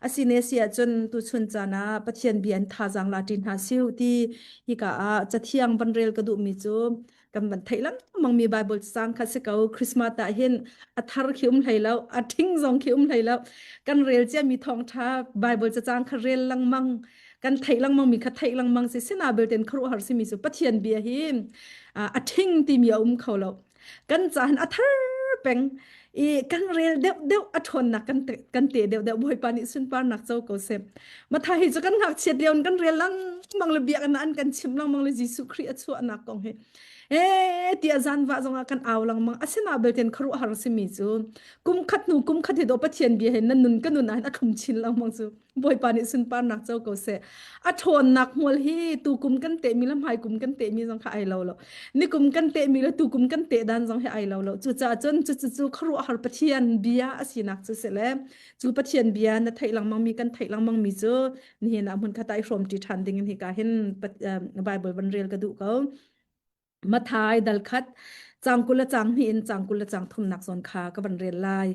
Asine si ahcun tuchun caan ah Pathian bia in thazaang la ṭi hna siu ti hika ah cathiang van rel ka duhmi cu kan van theih lengmang mi Bible cang kha si ko. Christmas ah hin a thar khi um hlei lo, a ṭhing zong khi um hlei lo. Kan rel ciami thawngṭha Bible cacang kha rel lengmang kan theih lengmang mi kha theih lengmang si sina belte khuaruahhar simi cu Pathian bia hi a ṭhing timi a um kho lo. Kan caan a thar peng i kan rel deuh deuh a ṭhawnnak kan te, kan te deuh deuh Bawipa nih sunparnak co ko seh. Matthai hi cu kan ngakchiat lio in kan rel lengmang le biakinn ah an kan chimh lengmang le Jesuh Khrih a chuahnak kong hi ee tiah zanvah zongah kan au lengmang asina belte khuaruahhar simi cu kum khat hnu kum khat hi do Pathian bia he nan nun ka nun ah hin a thlum chin lengmang cu Bawipa nih sunparnak co ko seh. A ṭhawnnak hmual hi tukum kan tehmi le hmaikum kan tehmi zong kha ai lo lo. Nikum kan tehmi le tukum kan teh dan zong hi ai lo lo. Cucaah cun cucu cu khuaruahhar Pathian bia a sinak cu si le cu Pathian bia na theih lengmang mi kan theih lengmang mi cu nihin ah hmun khat ah i hrawmṭi ṭhan ding in hika hin Bible van rel ka duh ko. Mathai dal khat cang 20 le cang hnih in cang 20 le cang thumnak zawn kha ka van rel lai.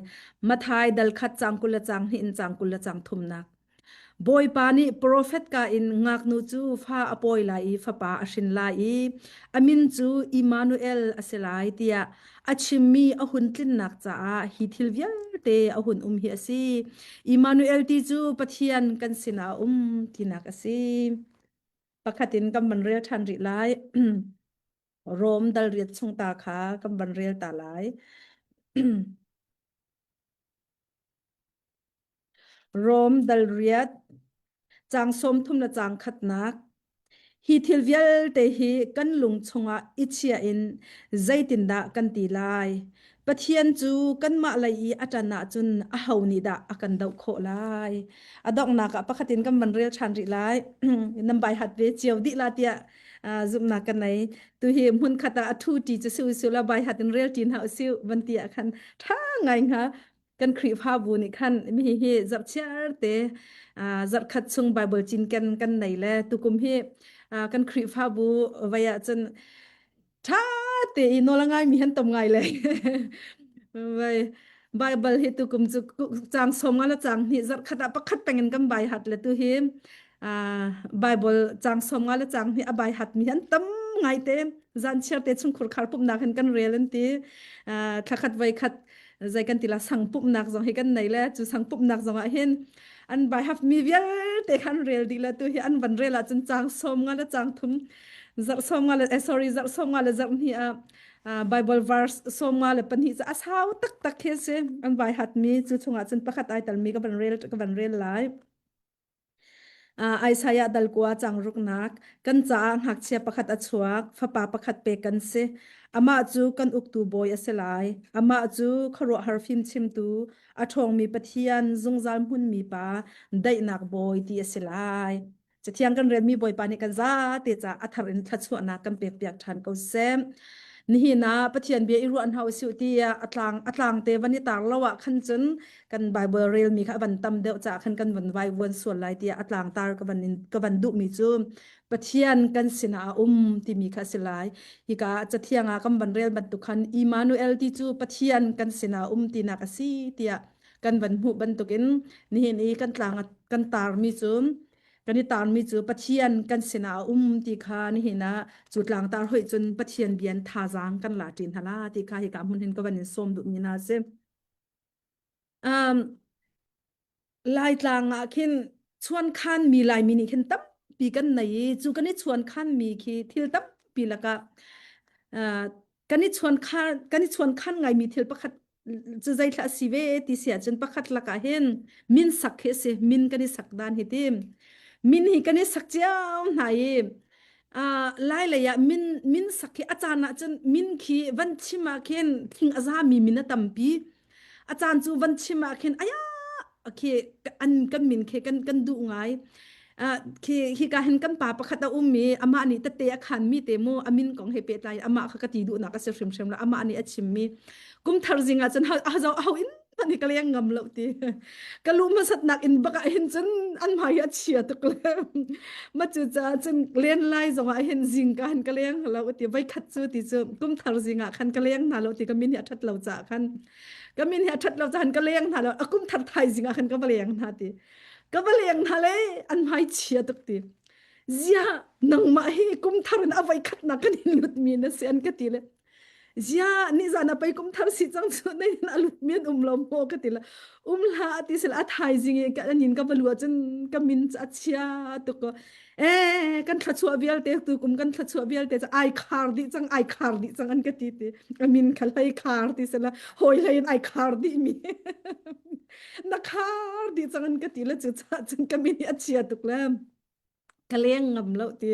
Mathai dal khat cang 20 le cang hnih in cang 20 le cang thumnak. Bawipa nih profet ka in ngaknu cu fa a pawi lai i fapa a hrin lai i a min cu Immanuel a si lai tiah a chimmi a hun tlinnak caah hi thil vialte a hun um hi a si. Immanuel ti cu Pathian kan sinah a um tinak a si. Pakhat in kan van rel ṭhan rih lai. Rom dal riat chung ta kha kan van rel ta lai. Rom dal riat caang 30 le caang khatnak Hi thil vialte hi kan lung chungah i chia in zeitindah kan ti lai? Pathian cu kanmah lei i a ṭan ahcun aho nih dah a kan doh khawh lai? A donghnak ah pakhat in kan van rel ṭhan rih lai. Nan bai hat ve cio dih la tiah zumhnak ka nei. Tu hi hmun khat ah a ṭhu ṭi cu si usih la bai hat in rel ṭi hna usih van ti ah khan ṭha ngai hnga. Kan Khrihfabu nih khan mi hi zarhchiar te zarhkhat chung Bible cinken kan nei le tukum hi kan Khrihfabu vai ah cun ṭha te i nawl a ngaimi han tam ngai le vai Bible hi tukum cu caang 50 le caang hnih zarh khat ah pakhat peng in kan bai hat le tu hi Bible caang 50 le caang hnih a bai hat mi an tam ngai te zan chiar te chung khurkhar pumhnak hin kan rel an ti thlakhat voi khat zei kan ti la sang pumhnak zong hi kan nei le cu sang pumhnak zong ah hin an bai haf mi vialte khan rel dih le tu hi an van rel ahcun caang 50 le caang thum zarh 50 le eh, sorry zarh 50 le zarh hnih ah Bible verse 54 cu a sau taktak khi a si an vai hat mi cu chungah cun pakhat ai talmi ka van rel ka van rel lai Isaiah dal kua cang ruknak kan caah ngakchia pakhat a chuak fapa pakhat pek kan si amah cu kan uktu bawi a si lai amah cu khuaruahhar fimchimtu a ṭhawngmi Pathian zungzal hmunmi pa daihnak bawi ti a si lai Cathiang kan relmi Bawipa nih kan zate ca a thar in thluachuahnak kan pekpiak ṭhan ko seh. Nihin ah Pathian bia i ruah hna usih tiah a tlang a tlang te van i tar lo ah khan cun kan Bible relmi kha a van tam deuh caah khan kan van vai vuan sual lai tiah a tlang tar ka van in ka van duhmi cu Pathian kan sinah a um timi kha a si lai. Hika cathiang ah kan van rel bantuk khan Immanuel ti cu Pathian kan sinah a um tinak a si tiah kan van hmuh bantukin nihin i kan tlang kan tarmi cu kan i tarmi cu Pathian kan sinah a um ti kha nihin ah cu tlangtar hoih cun Pathian bian thazaang kan la ṭin hala ti kha hika hmun hin ka van in sawm duhmi hna si. Um, Laitlang ah khin chuankhan mi Laimi nih khin tampi kan nei i cu kan i chuankhan mi khi thil tampi lakah uh, kan i chuankhan kan i chuankhan ngaimi thil pakhat cu zeithla a si ve ti si ahcun pakhat lakah hin min sak hi a si min kan i sak dan hi ti min hi kan i sak cio hna i uh, lai lei ah min min sak hi a caan ah cun min khi van chim ah khin thing a zami min a tampi a caan cu van chim ah khin aya khi an kan min khi kan kan duh ngai khi hika hin kan pa pakhat a um i amah nih tete a khan mi te mu a min kong he pehtlai amah kha ka ti duhnak a si hrimhrim la amah nih a chim mi kum thar zing ah cun a ho in hmanh hi ka leng ngam lo ti. Ka lu hmasatnak in bak ah hin cun an hmai hi a chia tuk le. Ma cu caah cun len lai zong ah hin zingka hin ka leng lo ti. Voi khat cu ti cu kum thar zing ah khan ka leng hna lo ti ka min hi a ṭhat lo caah khan. Ka min hi a ṭhat lo caah khan ka leng hna lo. A kum thar thaizing ah khan ka va leng hna ti. Ka va leng hna le an hmai chia tuk ti. Ziah nangmah hi kum thar in a voi khatnak kan in lutmi na si an ka ti le. Ziah nizan ah pei kum thar si cang cu na in a lut mi an um lo maw ka ti la. Um hlah ti sel a thaizing i ka nin ka va lu ahcun ka min cu a chia tuk ko. Eh kan thluachuah vialte tu kum kan thluachuah vialte cu ai khar dih cang ai khar dih cang an ka ti ti. A min kha hlei khar ti sela hawi hlei in ai khar dih mi. Na khar dih cang an ka ti le cu cah cun ka min hi a chia tuk le. Ka leng ngam lo ti.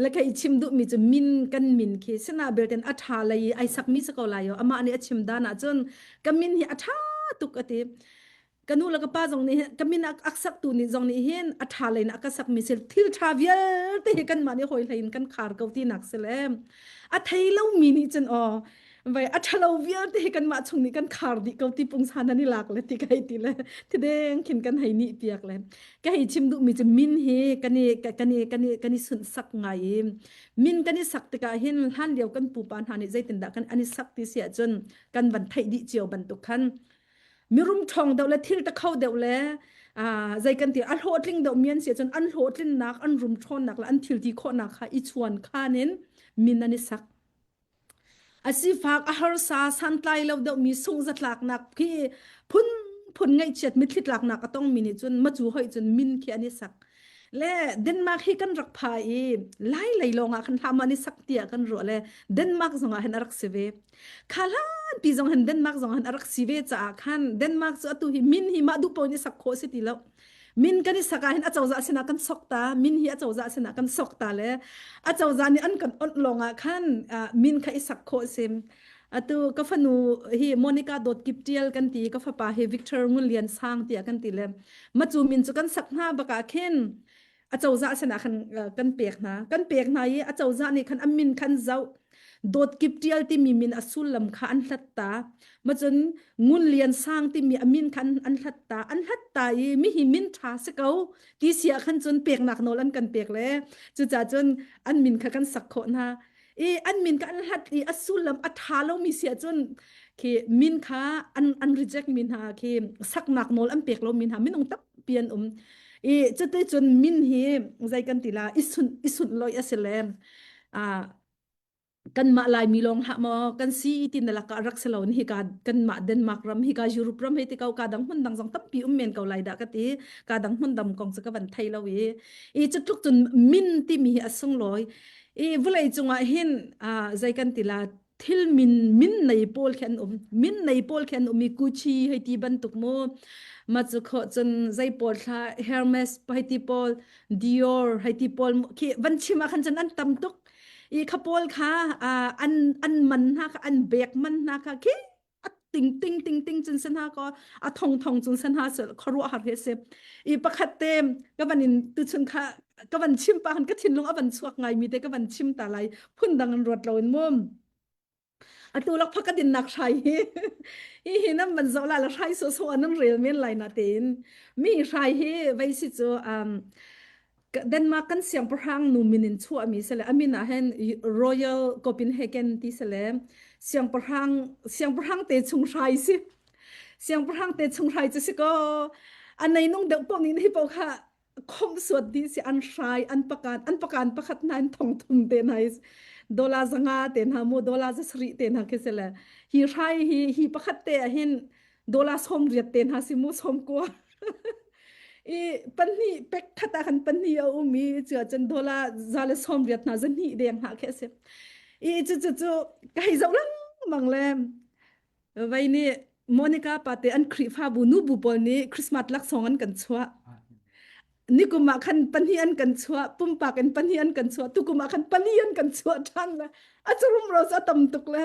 Le ka i chim duhmi cu min kan min khi sina belten a ṭha lei i ai sakmi si ko lai yo. Amah nih a chim dan ahcun ka min hi a ṭha tuk a ti. Ka nu le ka pa zong nih ka min a saktu nih zong nih hin a ṭha lei in a ka sakmi si thil ṭha vialte hi kanmah nih hawi hlei in kan khar ko tinak si le a thei lomi nih cun aw vai a ṭhalo vialte hi kanmah chung nih kan khar dih ko ti pungsan an i lak le ti kai ti le thideng khin kan hei nih piak le ka hei chim duhmi cu min hi kan i kan i kan i kan i sunhsak ngai i min kan i sak tikah hin hlan lio kan pupa hna nih zeitindah kan an i sak ti si ahcun kan van theih dih cio bantuk khan mirum ṭhawng deuh le thil ta kho deuh le zei kan ti a hlawhtling deuh mi an si ahcun an hlawhtlinnak an rum ṭhawnnak le an thil ti khawhnak kha i chuan khan in min an i sak A sifak a harsa santlai lo deuhmi sungzatlaknak khi phunphun ngaihchiat mitthli tlaknak a tongmi nih cun macu hoih cun min khi an i sak. Le Denmark hi kan rak pha i Lai lei lawngah khan hlah maw an i sak tiah kan ruah le Denmark zongah hin a rak si ve. Kha hlanpi zong hin Denmark zong hin a rak si ve caah khan Denmark cu atu hi min hi mah duh paoh in i sak khawh si ti lo. Min kan i sak ah hin acozah sinah kan sok ta, min hi acozah sinah kan sok ta le acozah nih an kan onh lawng ah khan min kha i sak khawh sim. Atu ka fanu hi Monica Dawt Kip Tial kan ti, ka fapa hi Victor Ngun Lian Sang tiah kan ti le macu min cu kan sak hna bak ah khin acozah sinah khan kan pek hna. Kan pek hna i acozah nih khan a min khan zoh. Dawt Kip Tial timi min a sullam kha an hlat ta. Macun Ngun Lian Sang timi a min kha an hlat ta. An hlat ta i mihi min ṭha si ko ti si ah khan cun peknak nawl an kan pek le cucaah cun an min kha kan sak khawh hna. I an min kha an hlat i a sullam a ṭha lomi si ahcun khi min kha an an reject mi hna khi saknak nawl an pek lomi hna minung tampi an um. I cuti cun min hi zei kan ti la i sunh i sunh loi a si le ah kanmah Laimi lawng hlah maw kan si ti na lakah rak si lo ni hika kanmah Denmark ram hika Europe ram hei ti ko ka dang hmun dang zong tampi um men ko lai dah ka ti ka dang hmun dam kong cu ka van thei lo i i cu tluk cun min timi hi a sunglawi i vawlei cungah hin zei kan ti la thil min min nei pawl khi an um min nei pawl khi an um i Gucci hei ti bantuk mu ma cu kho cun zei pawl thla Hermes hei ti pawl Dior hei ti pawl khi van chim ah khan cun an tam tuk i kha pawl kha an an man hna kha an bek man hna kha khi a ting ting ting ting cun san ha ko a thong thong cun san ha se khuaruah har he se i pakhat te ka van in tu chun kha ka van chim pa han ka thinlung a van chuak ngai mi te ka van chim ta lai phun dang an ruat lo in mum atu lak phak din nak hrai hi hi hi nam van zo la la hrai so so anam rel men lai na tein mi hrai hi vai si chu um Denmark kan siangpahrang nu min in chuahmi sile a min ah hin Royal Copenhagen ti sile siangpahrang siangpahrang te chung hrai si siangpahrang te chung hrai cu si ko a neinung deuh paoh nih hi paoh kha khomh suat dih si an hrai an pakan an pakan pakhat hna in thong thum te hna dollar zanga te hna mu dollar za sarih te hna khi sile hi hrai hi hi pakhat te ah hin dollar 80 te hna si mu 90 i pahnih pek khat ah khan pahnih a um i cu ahcun dollar za le 80 hna zahnih deng hna khi a si i cu cu cu ka hei zoh lengmang le vai nih Monica pate an Khrihfabu nubu pawl nih Christmas laksawng an kan chuah nikum ah khan pahnih an kan chuah pumpak in pahnih an kan chuah tukum ah khan pali an kan chuah ṭhan le a curum ro a tam tuk le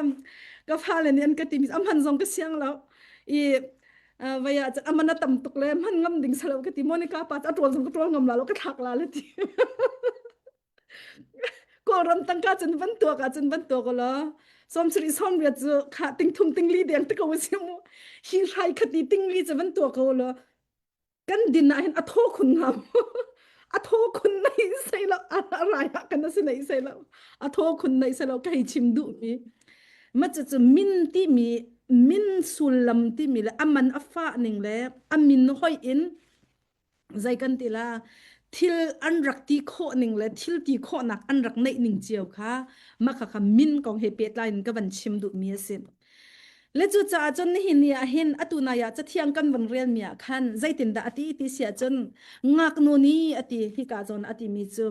ka fale nih an ka timi a hman zong ka siang lo i vai ah aman a tam tuk le hman ngam ding salo ka ti Monica pa a ṭawl zong ka ṭawl ngam la lo ka thlak la le ti Kawlram tangka cun van tuak ah cun van tuak law. Sawmsarih 80 cu kha 30 tingli deng te ko a si mu. Hi hrai khat i tingli cu van tuah ko law kan din ah hin a thaw khun hnga mu. A thaw khun nei sei lo a rai ah kan a si nei sei lo. A thaw khun nei sei lo ka hei chim duh mi. Ma cu cu min timi min sullam timi le a man a fah ning le a min hoi in zei kan ti la thil an rak ti khawh ning le thil ti khawhnak an rak neih ning cio kha mah kha kha min kong he pehtlai in ka van chim duhmi a si. Le cu caah cun nihin ni ah hin atu nai ah cathiang kan van rel mi ah khan zeitindah a ti ti siah cun ngaknu nih a ti hika zawn a timi cu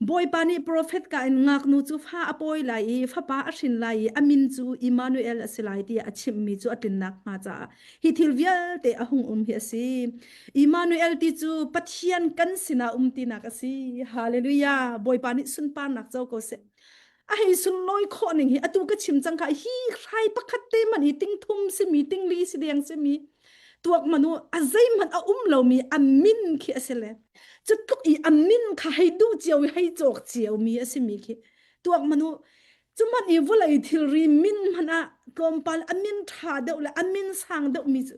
Bawipa nih profet ka in ngaknu cu fa a pawi lai i fapa a hrin lai i a min cu Immanuel a si lai tiah a chimhmi cu a tlinnak hnga caah hi thil vialte a hung um hi a si. Immanuel ti cu Pathian kan sinah um tinak a si. Hallelujah! Bawipa nih sunparnak co ko seh. A hei sunlawi khawh ning hi atu ka chim cang kha hi hrai pakhat te man hi ting thum simi ting li si deng simi tuak manu a zeihmanh a um lomi a min khi a si le cu tluk i a min kha hei duh cio i hei cawk cio mi a simi khi tuak manu Cuhmanh i vawlei thilri min hmanh ah tlawmpal a min ṭha deuh le a min sang deuh mi cu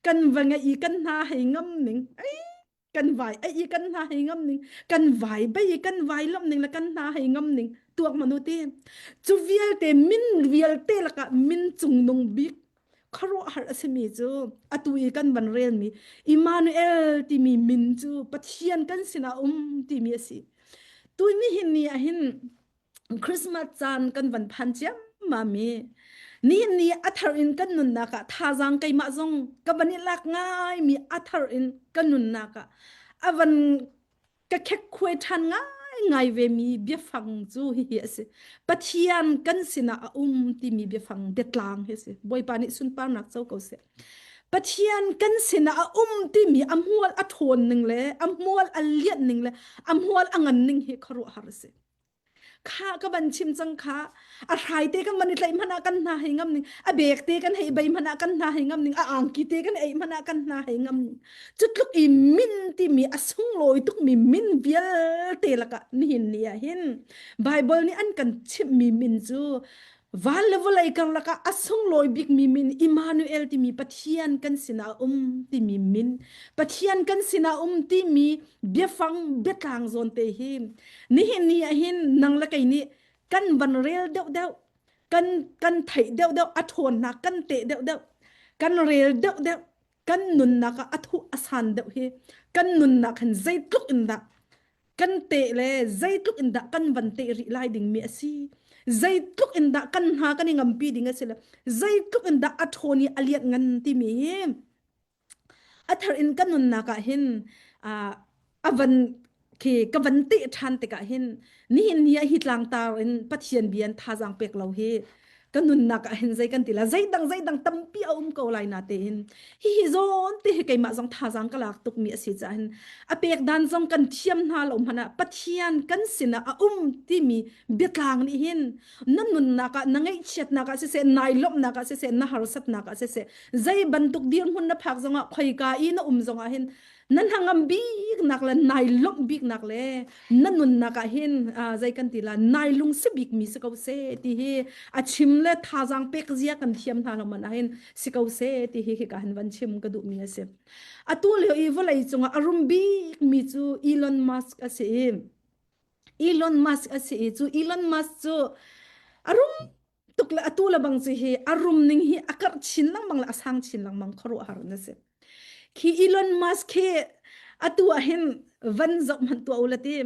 kan va ngeih i kan hna hei ngam ning ei kan vai ei i kan hna hei ngam ning kan vai bei i kan vai lawmh ning le kan hna hei ngam ning tuak manu ti cu vialte min vialte lakah min cungnung bik khuaruahhar a simi cu atu i kan van relmi Immanuel timi min cu Pathian kan sinah um timi a si. Tu nihin ni ah hin Christmas caan kan van phan ciammam i nihin ni a thar in kan nunnak ah thazaang keimah zong ka van i lak ngaimi a thar in ka nunnak ah a van ka khekkhuai ṭhan ngaingai ve mi biafang cu hihi a si. Pathian kan sinah a um timi biafang biatlang hi a si. Bawipa nih sunparnak co ko seh. Pathian kan sinah a um timi a hmual a ṭhawn ning le a hmual a lianh ning le a hmual a ngan ning hi khuaruahhar a si. Kha ka van chim cang kha a hrai te kan van i tlaih hmanh ah kan hna hei ngam ning a bek te kan hei bei hmanh ah kan hna hei ngam ning a angki te kan ei hmanh ah kan hna hei ngam ning cu tluk i min timi a sunglawi tukmi min vialte lakah nihin ni ah hin Bible nih an kan chimhmi min cu van le vawlei karlak ah a sunglawi bikmi min Immanuel timi Pathian kan sinah a um timi min Pathian kan sinah um timi biafang biatlang zawn te hi nihin ni ah hin nang le kei nih kan van rel deuh deuh kan kan theih deuh deuh a ṭhawnnak kan teh deuh deuh kan rel deuh deuh kan nunnak ah a thuh a san deuh hi kan nunnak hin zeitluk in dah kan teh le zeitluk in dah kan van teh rih lai ding mi a si zeitluk in dah kan hna kan i ngampi ding a si le zeitluk in dah a ṭhawn i a lian ngan timi hi a thar in kan nunnak ah hin a van khi ka van teh ṭhan tikah hin nihin ni ah hi tlangtar in Pathian bia in thazaang pek lo hi ka nunnak ah hin zei kan ti la zeidang zeidang tampi a um ko lai na tein hi hi zawn te hi keimah zong thazaang ka lak tukmi a si caah hin a pek dan zong kan thiam hna lo hmanh ah Pathian kan sinah a um timi biatlang nih hin na nunnak ah na ngaihchiatnak ah siseh nai lawmhnak ah siseh na harsatnak ah siseh zei bantuk dirhmun na phak zongah khoika i na um zongah hin na hnangam biknak le nai lawmh biknak le na nunnak ah hin zei kan ti la nai lungsi bikmi si ko seh ti hi a chim le thazaang pek zia kan thiam hna lo man ah hin si ko seh ti hi hika hin van chim ka duhmi a si. Atu lio i vawlei cungah a rum bikmi cu Elon Musk a si i Elon Musk a si i cu Elon Musk cu a rum tuk le atu le bang cu hi a rum ning hi a karh chin lengmang le a sang chin lengmang khuaruahhar na si. Khi Elon Musk khi atu ah hin van zoh hmanh tuah u la ti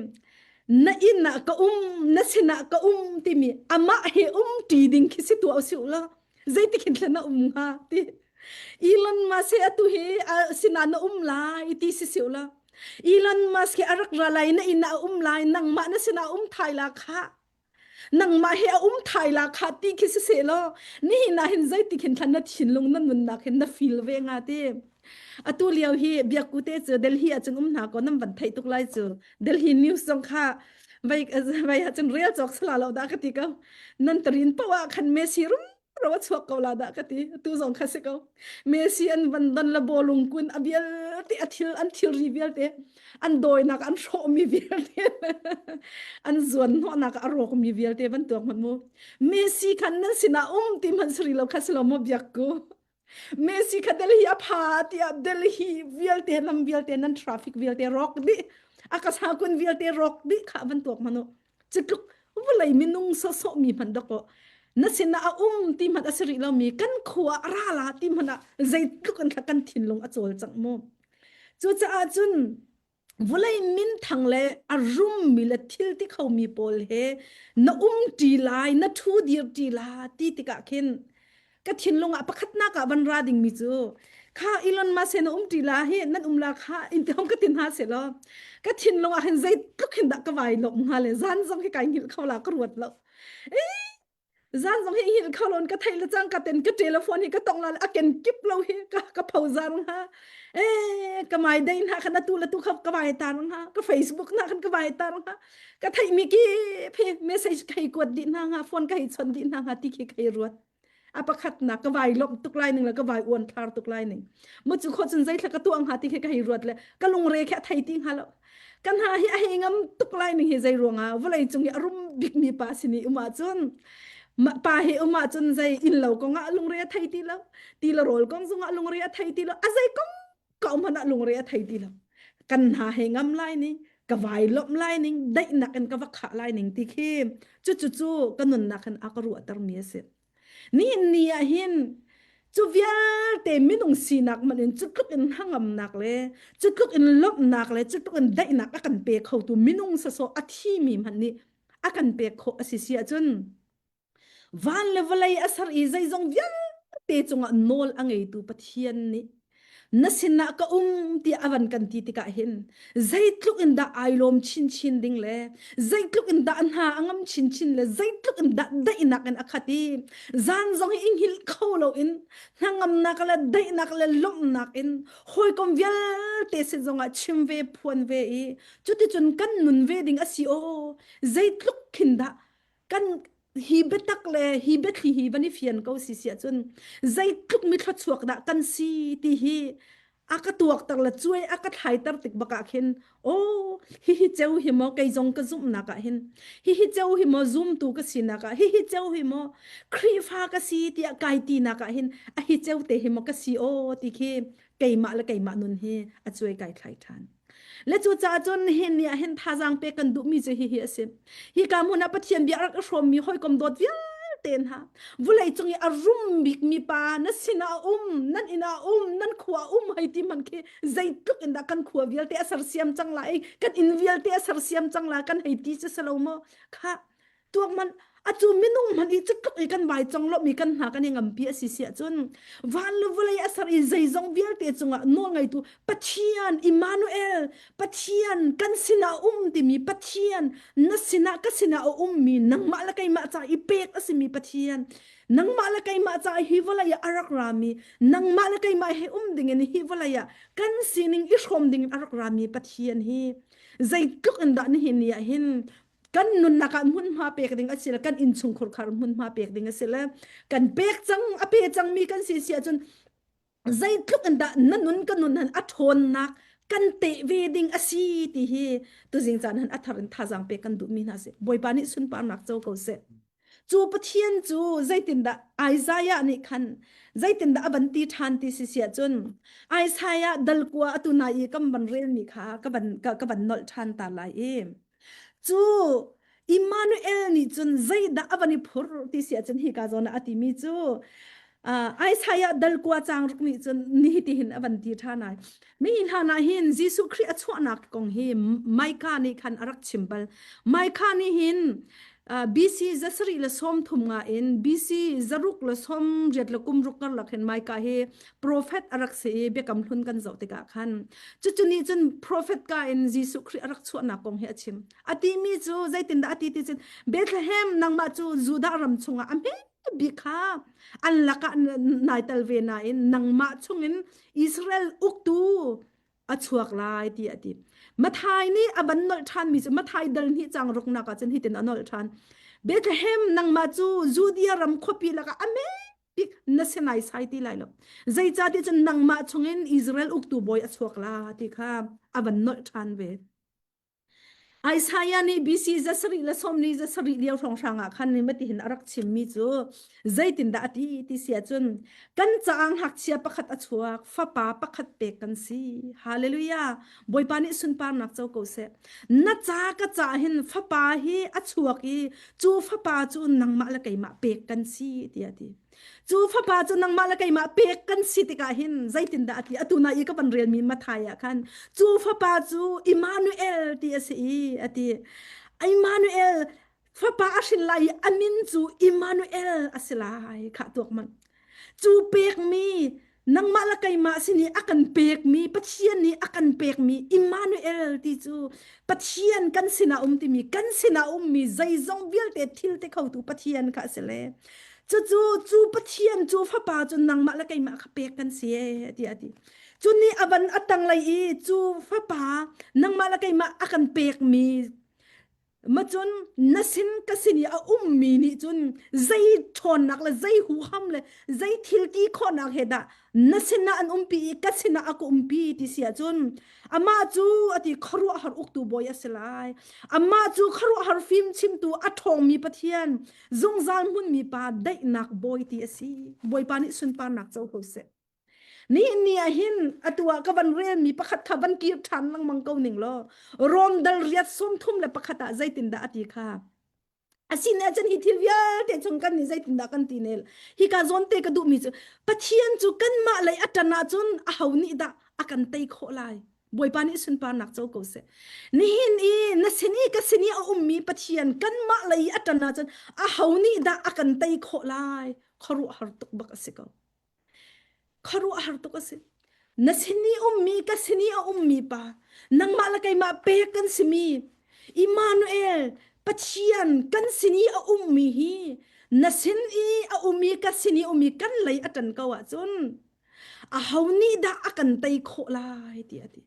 na inn ah ka um na sinah ka um timi amah he um ṭi ding khi si tuah usih la zeitik hin thlen na um hnga ti Elon Musk he atu hi sinah na um lai ti si siu la Elon Musk hi a rak ra lai na inn ah a um lai nangmah na sinah um thai la kha nangmah he a um thai la kha ti khi si seh law nihin ah hin zeitik hin thlan na thinlung na nunnak hin na feel ve nga ti atu lio hi biakku te cu Delhi ah cun um hna ko nam van theih tuk lai cu Delhi news zong kha vai vai ah cun rel cawk sala lo dah ka ti ko nan tarin po ah khan Messi rum ro a chuak ko la dah ka ti tu zong kha si ko Messi an van don la bolung kun a bial vialte a thil an thilri vialte an dawinak an hrawhmi vialte an zuan hnawhnak a rawkmi vialte van tuak hmanh mu Messi khan nan sinah um ti hmanh sari lo kha si lo maw biak ku Messi kha Delhi a pha tiah Delhi vialte lam vialte nan traffic vialte rawk dih a ka sakun vialte rawk dih kha van tuak hmanh u Cutluk vawlei minung sawsawh mi hmanh dawkaw na sinah a um ti hmanh a si rih lomi kan khua a ra la ti hmanh ah zeitluk in kan thinlung a cawlcangh mu. Cucaah cun vawlei minthang le a rummi le thil ti khomi pawl he na um ṭi lai, na ṭhu dir ṭi la ti tikah khin ka thinlung ah pakhatnak ah van ra dingmi cu kha Elon Musk he na um ṭi la hi nan um la kha in ti hong ka ti hna se law ka thinlung ah hin zeitluk hin dah ka vai lawm hnga le zan zong hi kai hngilh kho la ka ruat lo zan zong hi hngilh kho lon ka thei le cang ka ten ka telephone hi ka tong la a ken kip lo hi ka ka phozar hnga e ka mai dei na khan atu la tu kha ka vai tar hnga ka Facebook na khan ka vai tar hnga ka theih mi ki phe message kai kuat dih hna hnga phone ka hei chon dih hna hnga ti khi kai ruat a pakhatnak ka vai lomh tuk lai ning le ka vai uan thar tuk lai ning mu cu kho cun zeithla ka tuah hnga ti khi ka hei ruat le ka lungre khi a thei ti hnga lo kan ha hi a hei ngam tuk lai ning hi zei ruangah vawlei cung i a rum bik mi pa sin i um ahcun pa hi um ahcun zei inn lo kong ah lungre a thei ti lo ti le rawl kong zongah lungre a thei ti lo a zei kong ka um hmanh ah lungre a thei ti lo kan hna he ngam lai ning ka vai lomh lai ning daihnak in ka va khah lai ning ti khi cu cu cu ka nunnak hin a ka ruahter mi a si nihin ni ah hin cu vialte minung sinak man in cu tluk in hnangamnak le cu tluk in lawmhnak le cu tluk in daihnak a kan pe khotu minung sasawh a thi mi hmanh nih a kan pek khawh a si si ahcun Van le vawlei a ser i zeizong vialte cungah nawl a ngeitu Pathian nih na sinah ka um tiah a van kan ti tikah hin zeitluk in dah ai lawm chinchin ding le zeitluk in dah hna a ngam chinchin le zeitluk in dah daihnak in a khat i zan zong hi i hngilh kho loin hnangamnak le daihnak le lawmhnak in hawikom vialte sin zongah chim ve phuan ve i cuticun kan nun ve ding a si aw zeitluk khin dah kan hi biatak le hi biathli hi van i fian ko si si ahcun zeitluk mi thluachuak dah kan si ti hi a ka tuakter le cuai a ka thlaiter tik bak ah khin oh hihi ceu hi maw kei zong ka zumhnak ah hin hihi ceu hi maw zumtu ka sinak ah hihi ceu hi maw Khrihfa ka si tiah kai tinak ah hin a hi ceu te hi maw ka si aw ti khi keimah le keimah nun hi a cuai kai thlai ṭhan. Le cucaah cun nihin ni ah hin thazaang pek kan duhmi cu hihi a si. Hika hmun ah Pathian bia rak i hrawmmi hawikom dawt vialte hna, vulei cung i a rum bikmi pa na sinah a um, nan inn ah a um, nan khua a um hei ti hmanh khi zeitluk in dah kan khua vialte a sersiam cang lai, kan inn vialte a sersiam cang lai kan hei ti cu si lo maw? Khah, tuak man atu minung hmanh i cutluk i kan vai cong lomi kan hna kan i ngampi a si si ahcun van le vawlei a ser i zeizong vialte cungah nawl ngeitu Pathian Immanuel Pathian kan sinah a um timi Pathian na sinah ka sinah a ummi nangmah le keimah ca i pek a simi Pathian nangmah le keimah ca hi vawlei ah a rak rami nangmah le keimah he um dingin hi vawlei ah kan sining i hrawm dingin a rak rami Pathian hi zeitluk in dah nihin ni ah hin kan nunnak ah hmunhma pek ding a si le kan innchungkhur khar hmunhma pek ding a si le kan pek cang a pe cangmi kan si si ahcun zeitluk in dah na nun ka nun han a ṭhawnnak kan teh ve ding a si ti hi tuzing caan han a thar in thazaang pek kan duhmi hna si Bawipa nih sunparnak co ko seh cu Pathian cu zeitindah Isaiah nih khan zeitindah a van ti ṭhan ti si si ahcun Isaiah dal kua atu na i kan van relmi kha ka van ka, ka van nolh ṭhan ta lai i Cu Immanuel nih cun zeidah a van i phur ti si ahcun hika zawn ah a timi cu uh, Isaiah dal kua caang ruk nih cun ni tihin a van ti ṭhan ai. Mi hlan ah hin Jesuh Khrih a chuahnak kong hi Micah nih khan a rak chim bal. Micah nih hin uh, BC zasarih le 30 nga in BC zaruk le 80 le kum ruk karlak hin Micah hi prophet a rak si i biakam hlun kan zoh tikah khan cucu nih cun prophet ka in Jesuh Khrih a rak chuahnak kong hi a chim a timi cu zeitindah a ti ti cun Bethlehem nangmah cu Judah ram chungah a hme bik kha an lakah nai tel ve nain nangmah chungin Israel uktu a chuak lai ti a ti Mathai nih a van nolh ṭhanmi cu Mathai dal hnih cang ruknak ah cun hitin a nolh ṭhan Bethlehem nangmah cu Judea ram khuapi lakah a hme. Pik na si naisai ti lai lo. Zeicahtiah cun nangmah chungin Israel uktu bawi a chuak la ti kha a van nolh ṭhan ve. Isaiah nih BC zasarih le sawmli zasarih lio hrawnghrang ah khan matihin a rak chimmi cu zeitindah a ti ti si ahcun kan caah ngakchia pakhat a chuak fapa pakhat pek kan si hallelujah Bawipa nih sunparnak co ko seh na ca ka ca hin fapa hi a chuak i cu fapa cu nangmah le keimah pek kan si tiah a ti Cu fapa cu nangmah le keimah pek kan si tikah hin zeitindah a ti? Atu na i ka van relmi Mathai ah khan cu fapa cu Immanuel ti a si i a ti. Immanuel fapa a hrin lai i a min cu Immanuel a si lai khah tuak man. Cu pekmi nangmah le keimah sin i a kan pekmi Pathian nih a kan pekmi Immanuel ti cu Pathian kan sinah um timi kan sinah ummi zeizong vialte thil te khotu Pathian kha a si le cucu cu Pathian cu fapa cu nangmah le keimah kha pek kan si e tiah a ti cu nih a van a tanglei i cu fapa nangmah le keimah a kan pekmi Macun na sin ka sin i a ummi nih cun zei ṭhawnnak le zei huham le zei thil ti khawhnak he dah na sinah an umpi i ka sinah a ka umpi ti si ahcun amah cu a ti khuaruahhar uktu bawi a si lai. Amah cu khuaruahhar fim chimtu a ṭhawngmi Pathian, zungzal hmunmi pa daihnak bawi ti a si. Bawipa nih sunparnak co ko seh. Nihin ni ah hin atu ah ka van relmi pakhat kha van kir ṭhan lengmang ko ning law Rom dal riat 31 ah zeitindah a ti kha Asinain cun hi thil vialte chung kan nih zeitindah kan ti ne hika zawn te ka duhmi cu Pathian cu kanmah lei a ṭan ahcun aho nih dah a kan tei khawh lai Bawipa nih sunparnak co ko seh. Nihin i na sin i ka sin i a ummi Pathian kanmah lei i a ṭan ahcun aho nih dah a kan tei khawh lai khuaruahhar tuk bak a si ko. Khuaruahhar tuk a si. Na sin i ummi ka sin i a ummi pa, nangmah le keimah pek kan simi Immanuel Pathian kan sin i a ummi hi na sin i a ummi ka sin i ummi kan lei a ṭan ko ahcun aho nih dah a kan tei khawh lai ti a ti.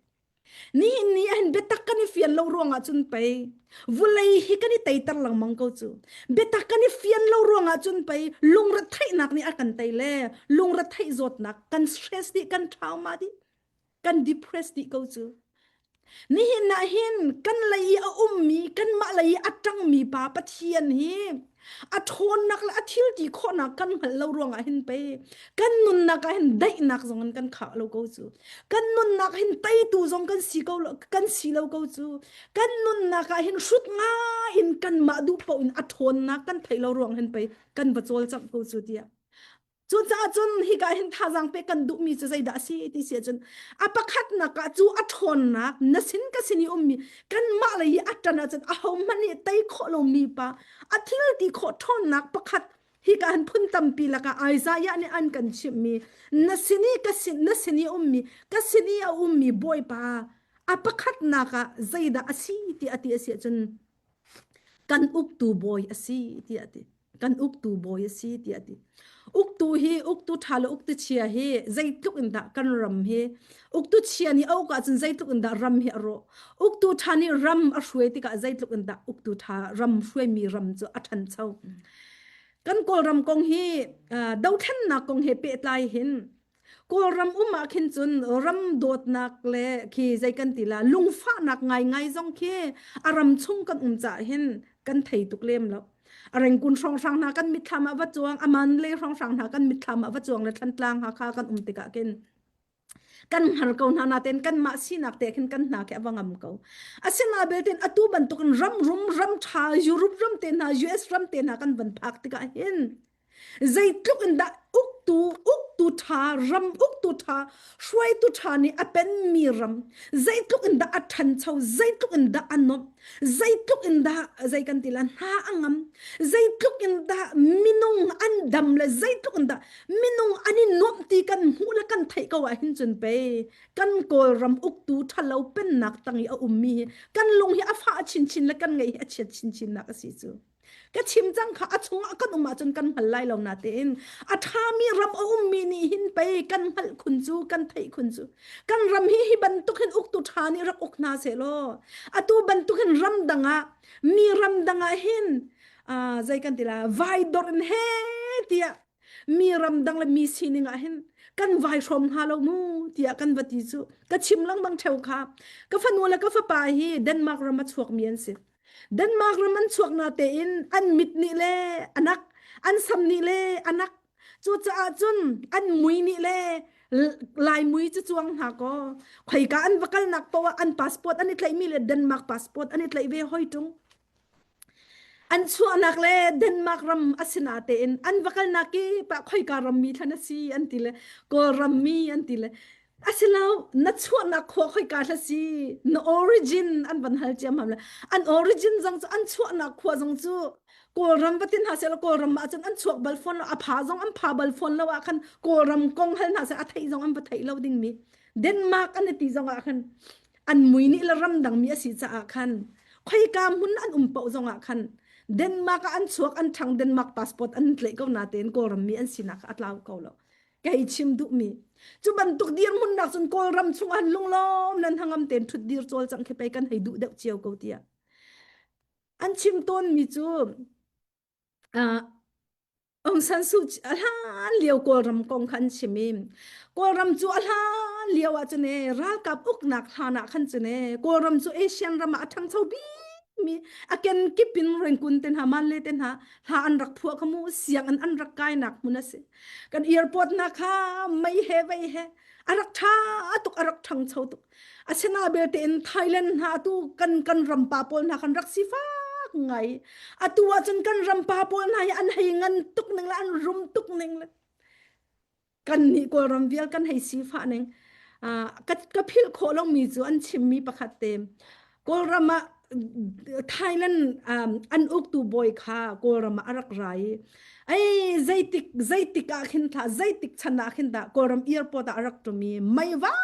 Nihin ni ahhin biatak kan i fian lo ruangah cun pei vulei hi kan i teiter lengmang ko cu. Biatak kan i fian lo ruangah cun pei lungretheihnak nih a kan tei le lungretheih zawtnak kan stress dih kan trauma dih kan depress dih ko cu. Nihin ah hin kan lei i a ummi kanmah lei i a ṭangmi pa Pathian hi a ṭhawnnak le a thil ti khawhnak kan hngalh lo ruangah hin pei kan nunnak ah hin daihnak zong in kan khah lo ko cu kan nunnak hin teitu zong kan si ko kan si lo ko cu kan nunnak ah hin hrut ngai in kanmah duh paoh in a ṭhawnnak kan theih lo ruang hin pei kan va cawlcangh ko cu tiah Cucaah cun hika hin thazaang pek kan duhmi cu zeidah a si ti si ahcun a pakhatnak ah cu a ṭhawnnak na sin ka sin i ummi kanmah lei i a ṭan ahcun ahohmanh nih tei khawh lomi pa a thil ti khawh ṭhawnnak pakhat hika hin phun tampi lakah Isaiah nih an kan chimhmi na sin i ka sin na sin i ummi ka sin i a ummi Bawipa a pakhatnak ah zeidah a si ti a ti a si ahcun kan uktu bawi a si tiah a ti kan uktu bawi a si tiah a ti uktu hi uktu ṭha le uktu chia hi zeitluk in dah kan ram hi uktu chia nih a uk ahcun zeitluk in dah ram hi a rawh uktu ṭha nih ram a hruai tikah zeitluk in dah uktu ṭha ram hruaimi ram cu a ṭhancho kan kawlram kong hi dothlennak kong he pehtlai hin Kawlram um ah khin cun ram dawtnak le khi zei kan ti la lungfahnak ngaingai zong khi a ram chung kan um caah hin kan thei tuk lem lo. A rengkun hrawnghrang hna kan mitthlam ah va cuang, a man le hrawnghrang hna kan mitthlam ah va cuang le Thantlang Hakha kan um tikah khin kan hngar ko hna natein kanmah sinak te khin kan hna khi a va ngam ko. Asinain belten atu bantukin ram rum ram ṭha Europe ram te hna US ram te hna kan van phak tikah hin Zeitluk in dah uktu uktu ṭha ram uktu ṭha hruaitu ṭha nih a penmi ram zeitluk in dah a ṭhancho zeitluk in dah a nuamh zeitluk in dah zei kan ti la hna a ngam zeitluk in dah minung an dam le zeitluk in dah minung an i nuamh ti kan hmuh le kan theih ko ah hin cun pei kan Kawlram uktu ṭhalo pennak tang i a ummi hi kan lung hi a fah chinchin le kan ngaih hi a chiat chinchin nak a si cu. Ka chim cang kha a chungah kan um ahcun kan hngal lai lo natein a ṭhami ram a ummi nih hin pei kan hngalh khun cu kan theih khun cu kan ram hi hi bantuk hin uktu ṭha nih rak uk hna sehlaw atu bantuk hin ram dang ah mi ram dang ah hin zei kan ti la vai dor in he tiah. Mi ramdang le mi sining ah hin kan vai hrawm hnga lo mu tiah kan va ti cu. Ka chim lengmang theo kha. Ka fanu le ka fapa hi Denmark ram a chuakmi an si. Denmark ram an chuak na tein an mit nih le anak, an sam nih le anak. Cucaah cun an mui nih le Lai mui cu cuang hna kaw khoika an va kalnak poah ah an passport an i tlaihmi le Denmark passport an i tlaih ve hoi ṭung. An chuahnak le Denmark ram a si natein an va kalnak kip ah khoika rammi thlan a si an ti le Kawlram mi an ti le asilo na chuahnak khua khoika hla si na origin an van hal ciammam le an origin zong cu an chuahnak khua zong cu Kawlram va tin hna seh law Kawlram ah cun an chuak bal fawn lo a pha zong an pha bal fawn lo ah khan Kawlram kong hal hna seh a theih zong an va theih lo ding mi Denmark an i ti zong ah khan an mui nih le ramdang mi a si caah khan khoika hmun an um paoh zong ah khan Denmark ah an chuak an ṭhang Denmark passport an tlaih ko natein Kawlram mi an sinak a tlau ko lo kei chim duhmi cu bantuk dirhmun nak cun Kawlram chung an lunglawm nan hangam ten ṭhut dir cawl cang khi pei kan hei duh deuh cio ko tiah an chim tawnmi cu uh, Aung San Suu Kyi a hlan lio Kawlram kong kha an chim i Kawlram cu a hlan lio ah cun e ralkap uknak hlan ah khan cun e Kawlram cu Asian ram ah a ṭhangcho bikmi a kenkip in Rangoon te hna Manle te hna hla an rak phuah kha mu sianginn an rak kainak hmun a si kan airport hna kha mei he vei he a rak ṭha tuk a rak ṭhangcho tuk Asina belte in Thailand hna atu kan kan rampa pawl hna kan rak sifak ngai. Atu ahcun kan rampa pawl hna hi an hei ngan tuk ning le an rum tuk ning le kan nih Kawlram vial kan hei sifah ning. Uh, ka, ka philh khawh lomi cu an chimmi pakhat te. Kawlram ah Thailand um, an uktu bawi kha Kawlram ah a rak ra i ei zeitik zeitik ah khin thla zeitik chan ah khin dah Kawlram airport ah a rak tum i mei vang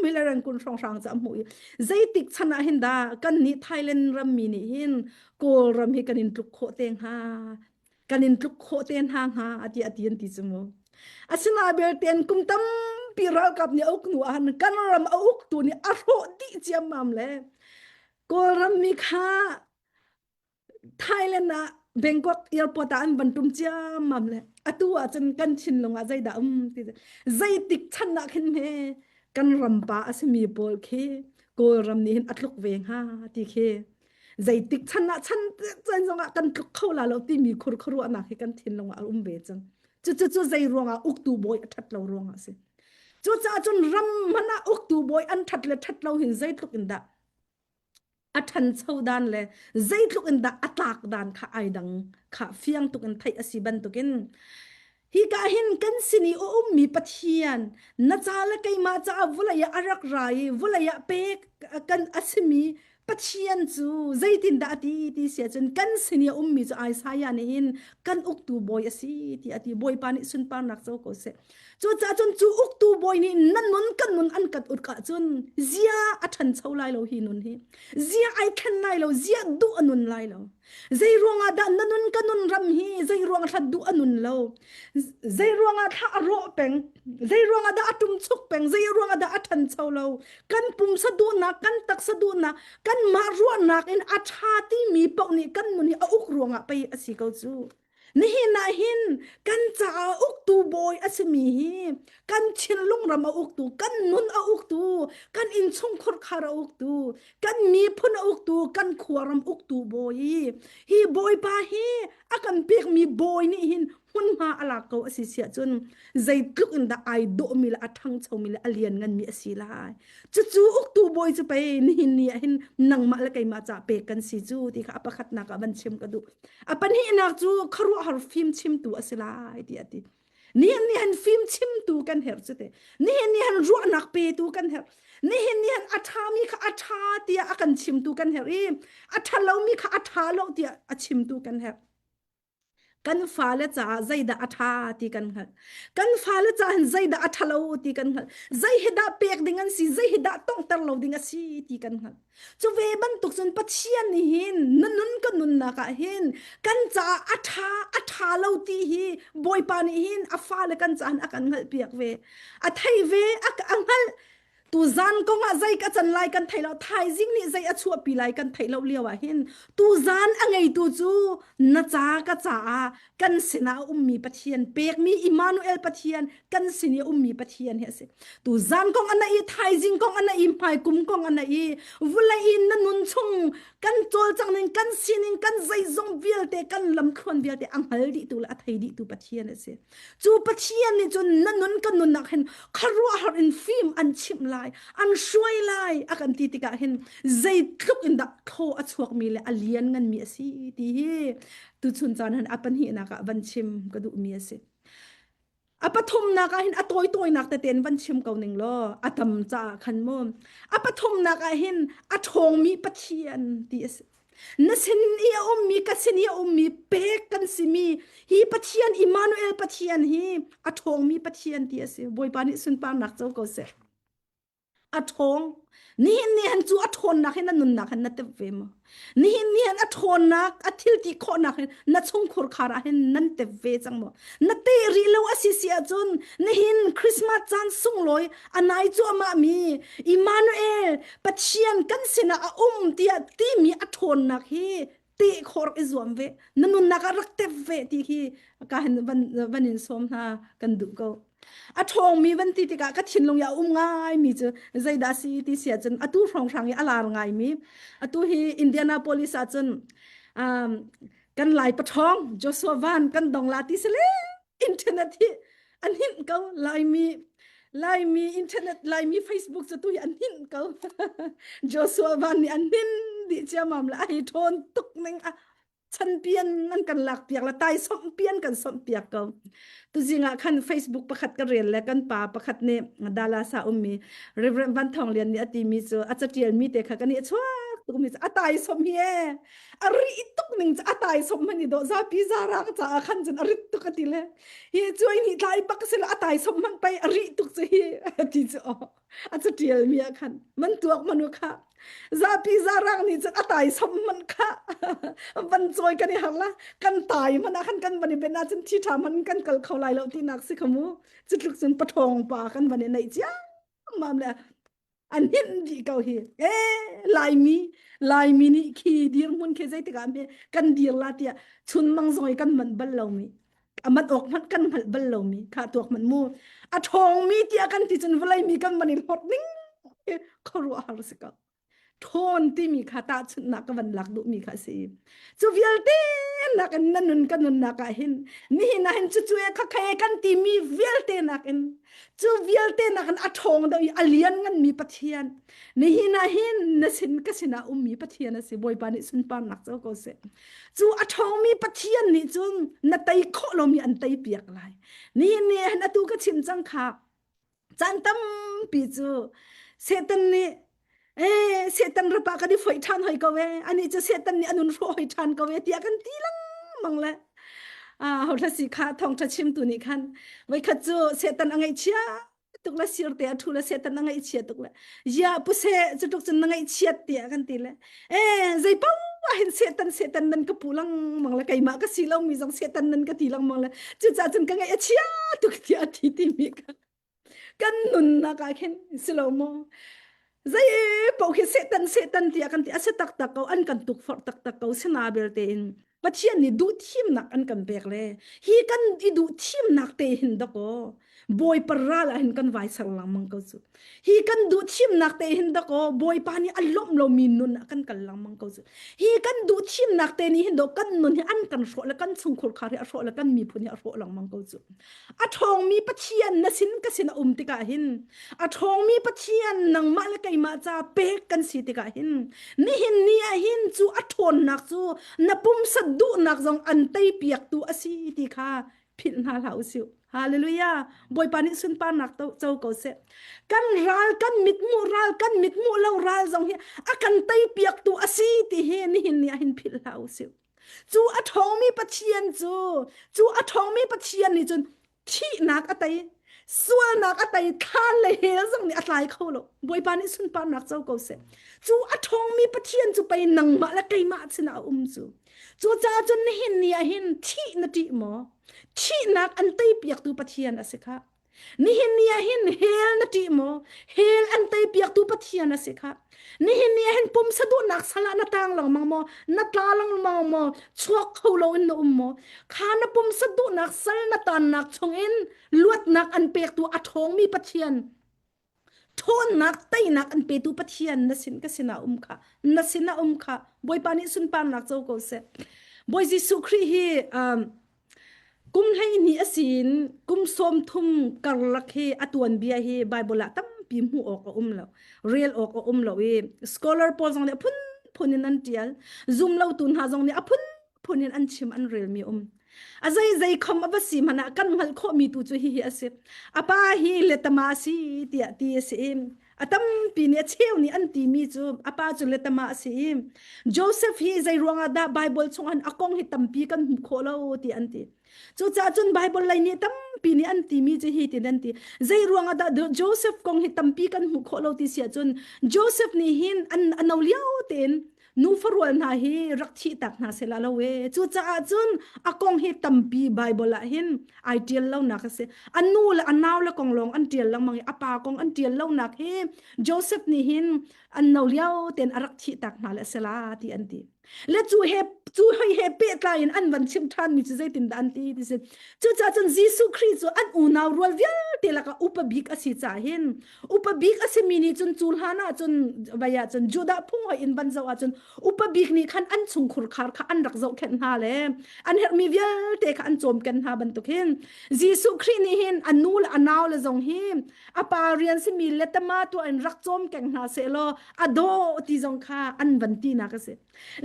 mi le rangkun hrawnghrang cu a hmuh i zeitik chan ah hin dah kan nih Thailand rammi nih hin Kawlram hi kan in tluk khawh te hnga kan in tluk khawh te hna hnga ati ati an ti cu mu asina belte an kum tampi ralkap nih a uk hnu ah kan ram a uktu nih a hrawh dih ciammam le Kawlram mi kha Thailand ah Bangkok airport ah an van tum ciammam le atu ah cun kan thinlung ah zeidah um ti zeitik chan ah khin he kan ram pa a simi pawl khi Kawlram nih hin a tluk ve hnga ti khi zeitik chan ah chan chan zongah kan tluk kho la lo timi khur khuaruahnak hi kan thinlung ah a um ve cang cucu cu zei ruangah uktu bawi a ṭhat lo ruangah a si cucaah cun ram hmanh ah uktu bawi an ṭhat le ṭhat lo hin zeitluk in dah a ṭhancho dan le zeitluk in dah a tlak dan kha ai dang kha fiang tuk in theih a si bantukin Hika hin kan sin i a ummi Pathian na ca le keimah caah vawlei ah a rak ra i vawlei ah pek kan a simi Pathian cu zeitindah a ti ti si ahcun kan sin i a ummi cu Isaiah nih hin kan uktu bawi a si ti a ti Bawipa nih sunparnak co ko seh. Cucaah cun cu uktu bawi nih na nun kan nun an kan uk ahcun zia a ṭhancho lai lo hi nun hi zia ai thlen lai lo zia duh a nun lai lo. Zei ruangah dah na nun ka nun ram hi zei ruang thla duh a nun lo zei ruangah thla a rawh peng zei ruangah dah a tum chuk peng zei ruangah dah a ṭhancho lo kan pumsa duhnak kan taksa duhnak kan mah ruahnak in a ṭha timi paoh nih kan nun hi a uk ruangah pei a si ko cu nihin ah hin kan caah uktu bawi a simi hi kan thinlung ram a uktu kan nun a uktu kan innchungkhur khar a uktu kan miphun a uktu kan khuaram uktu bawi hi bawipa hi a kan pekmi bawi nih hin hmunhma a lak ko a si siah cun zeitluk in dah ai dawhmi le a ṭhangchomi le a liannganmi a si lai cucu uktu bawi cu pei nihin ni ah hin nangmah le keimah ca pek kan si cu ti kha a pakhatnak ah van chim ka duh a pahnihnak cu khuaruahhar fim chimtu a si lai ti a ti Nihin ni han fim chimtu kan herh cu te. Nihin ni han ruahnak petu kan herh. Nihin ni han a ṭhami kha a ṭha tiah a kan chimtu kan herh i a ṭha lomi kha a ṭha lo tiah a chimtu kan herh. Kan fale caah zeidah a ṭha ti kan hngalh. Kan fale caah hin zeidah a ṭha lo ti kan hngalh. Zei hi dah pek ding an si, zei hi dah tonghter lo ding a si ti kan hngalh. Cu ve bantuk cun Pathian nih hin na nun ka nunnak ah hin kan caah a ṭha a ṭha lo ti hi Bawipa nih hin a fale kan caah a kan hngalhpiak ve. A thei ve, a, a hngalh. Tu zan kong ah zei ka can lai kan thei lo, thaizing nih zei a chuahpi lai kan theih lo lio ah hin tu zan a ngeitu cu na ca ka caah kan sinah a ummi Pathian pekmi Immanuel Pathian kan sin i a ummi Pathian hi a si. Tu zan kong ana i thaizing kong ana i hmaikum kong ana i vulei in na nun chung kan cawlcang ning kan sining kan zeizong vialte kan lamthluan vialte a hngal dihtu le a thei dihtu Pathian a si. Cu Pathian nih cun na nun kan nunnak hin khuaruahhar in fim an chimh lai, an hruai lai a kan ti tikah hin zeitluk in dah thaw a chuakmi le a lian nganmi a si ti hi tuchun caan han a pahnihnak ah van chim ka duhmi a si. A pathumnak ah hin a tawitawinak tete in van chim ko ning law a tam caah khan mu. A pathumnak ah hin a ṭhawngmi Pathian ti a si. Na sin i a ummi ka sin i a ummi pek kan simi hi Pathian Immanuel Pathian hi a ṭhawngmi Pathian ti a si. Bawipa nih sunparnak co ko seh. A ṭhawng. Nihin ni han cu a ṭhawnnak hin na nunnak hin na tep ve maw? Nihin ni han a ṭhawnnak, a thil ti khawhnak hin na chungkhur khar ah hin nan tep ve cang maw? Na te rih lo a si si ahcun nihin Christmas caan sunglawi a nai cuahmah mi Immanuel Pathian kan sinah a um tiah timi a ṭhawnnak hi teh khawh rak i zuam ve. Na nunnak ah rak tep ve ti khi ka hin van, van in sawm hna kan duh ko. A ṭhawngmi van ti tikah ka thinlung i a um ngaimi cu zeidah si ti si ahcun atu hrawnghrang i a lar ngaimi atu hi Indianapolis ah cun um, kan lai paṭhawng Joshua Van kan dong la ti si le internet hi an hinh ko laimi laimi internet laimi Facebook cu tu hi an hinh ko Joshua Van nih an hnin dih ciamam le ai ṭhawn tuk ning a chanpian an kan lak piak la tai somh pian kan somh piak ko tuzing ah khan Facebook pakhat ka rel le kan pa pakhat nih Dallas ah ummi Reverend Van Thawng Lian nih a timi cu a catial mi te kha kan i chuak tuk mi cu a tai som hi e a ri tuk ning cu a tai som man i do zapi zarak caah khan cun a rit tuk a ti le hi cuai ni tlai bak si lo a tai som man pei a ri tuk cu hi ti cu a catial mi ah khan man tuak manu kha zapi zarang nih cun a tai som man kha van cawi kan i har la kan tai man ah khan kan van i ben ah cun thi tha man kan kal kho lai lo ti nak si kha mu cu tluk cun pathawng pa kan van i neih cia mam le an hinh dih ko hi e laimi laimi nih khi dirhmun khi zeitik ah hme kan dir la tiah chun mang zong i kan manh bal lomi a mat awk hmanh kan hngalh bal lomi kha tuak hmanh mu a ṭhawngmi tiah kan ti cun vawlei mi kan man i hlawt ning khuaruahhar si ko ṭhawn timi kha tahchunhnak ka van lak duhmi kha a si cu vialte nakin na nun ka nunnak ah hin nihin ah hin cucu e kha kha e kan timi vialte nakin cu vialte nakin a ṭhawng deuh i a lian nganmi Pathian nihin ah hin na sin ka sinah ummi Pathian a si Bawipa nih sunparnak co ko seh cu a ṭhawngmi Pathian nih cun na tei khawh lomi an tei piak lai nihin ni hin atu ka chim cang kha caan tampi cu Satan nih eh Satan rapa kan i foih ṭhan hoi ko e ani cu Satan nih anun hrawh hoi ṭhan ko e tiah kan ti lengmang le ah ho si kha thawngṭha chimtu nih khan voikhat cu Satan a ngaihchia tuk le sir te a thu le Satan a ngaihchia tuk le ya puse cu tuk cun na ngaihchiat tiah kan ti le eh zei pau ah hin Satan Satan nan ka pu lengmang le keimah ka si lomi zong Satan nan ka ti lengmang le cucaah cun ka ngaih a chia tuk tiah a ti timi kha kan nunnak ah khin si lo maw zei paoh khi Satan Satan tiah kan ti a si taktak ko an kan tukforh taktak ko sina belte in Pathian nih duh thimnak an kan pek le hi kan i duh thimnak te hin dakaw Bawipa ral ah hin kan vai ser lengmang ko cu hi kan duh thimnak te hin dakaw Bawipa nih a lawmh lomi nun ah kan kal lengmang ko cu hi kan duh thimnak te nih hin do kan nun hi an kan hrawh le kan chungkhur khar hi a hrawh le kan miphun hi a hrawh lengmang ko cu A ṭhawngmi Pathian na sin ka sin a um tikah hin a ṭhawngmi Pathian nangmah le keimah ca pek kan si tikah hin nihin ni ah hin cu a ṭhawnnak cu na pumsa duhnak zong an teipiaktu a si ti kha philh hna hlah usih. Hallelujah. Bawipa nih sunparnak to co ko seh. Kan ral kan mithmuh ral kan mithmuh lo ral zong hi a kan teipiaktu a si ti hi nihin ni ah hin philh hlah usih. Cu a ṭhawngmi Pathian cu, cu a ṭhawngmi Pathian nih cun thihnak a tei, sualnak a tei, thlan le hell zong nih a tlai kho lo. Bawipa nih sunparnak co ko seh. Cu a ṭhawngmi Pathian cu pei nangmah le keimah sinah a um cu. Cucaah cun nihin ni ah hin thih na ṭih maw? Thihnak an teipiaktu Pathian a si khah. Nihin ni ah hin hell na ṭih maw? Hell an tei piaktu Pathian a si kha. Nihin ni ah hin pumsa duhnak sal ah na tang lengmang maw? Na tla lengmang maw? Chuak kho loin na um maw? Kha na pumsa duhnak sal na tannak chungin luatnak an pektu a ṭhawngmi Pathian ṭhawnnak teinak an petu Pathian na sin ka sinah um kha na sinah um kha Bawipa nih sunparnak co ko seh. Bawi Jesuh Khrih hi um, kum 12 a si in kum 30 karlak hi a tuanbia hi Bible ah tampi hmuh awk a um lo rel awk a um lo i scholar pawl zong nih a phunphun in an ṭial zum lotu hna zong nih a phunphun in an chim an relmi um A zei zei khom a va si hmanh ah kan hngalh khawhmi tu cu hihi a si. A pa hi letama a si tiah ti a si i a tampi nih a cheu nih an timi cu a pa cu letama a si i Joseph hi zei ruangah dah Bible chung ah a kong hi tampi kan hmuh khawh lo ti an ti. Cucaah cun Bible lei nih tampi nih an timi cu hi tin an ti. Zei ruangah dah Joseph kong hi tampi kan hmuh khawh lo ti si ahcun Joseph nih hin an a no lio tein nufa rual hna hi rak thih tak hna sehla lo e cucaah cun a kong hi tampi Bible ah hin ai tial lonak a si a nu le a nau le kong lawng an tial lengmang i a pa kong an tial lonak hi Joseph nih hin an no lio ten a rak thih tak hna le sela ti an ti le cu he cu hoi he pehtlai in an van chim ṭhan mi cu zeitin dah an ti ti si cucaah cun Jesuh Khrih cu an unau rual vialte lakah upa bik a si caah hin Upa bik a simi nih cun cu hlan ah cun vai ah cun Judah phung hoi in van zoh ahcun upa bik nih khan an chungkhur khar kha an rak zohkhenh hna le an herhmi vialte kha an cawmken hna bantuk hin Jesuh Khrih nih hin a nu le a nau le zong hi a pa rian simi letama tuah in rak cawmkeng hna sehlaw a dawh ti zong kha an van tinak a si.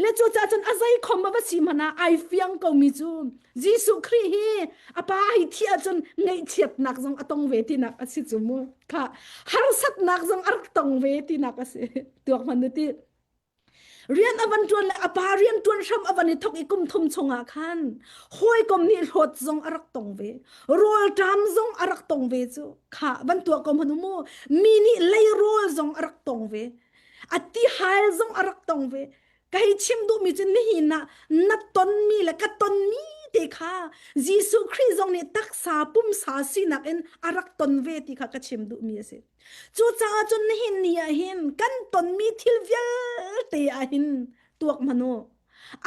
Le cucaah cun a zei khom a va si hmanh ah ai fiang komi cu Jesuh Khrih hi a pa hi thih ahcun ngaihchiatnak zong a tong ve tinak a si cu mu. Kha harsatnak zong a rak tong ve tinak a si. Tuak hman nu ti. Rian a van ṭuan le a pa rian ṭuan hram a van i thok i kum thum chungah khan hawikom nih hlawt zong a rak tong ve. Rawlṭam zong a rak tong ve cu. Kha van tuah ko hmanh u mu. Mi nih leirawl zong a rak tong ve. A tihal zong a rak tong ve. Ka hei chim duhmi cu nihin ah na tonmi le ka tonmi te kha Jesuh Khrih zong nih taksa pumsa sinak in a rak ton ve ti kha ka chim duhmi a si. Cucaah cun nihin ni ah hin kan tonmi thil vialte ah hin tuak hmanh u.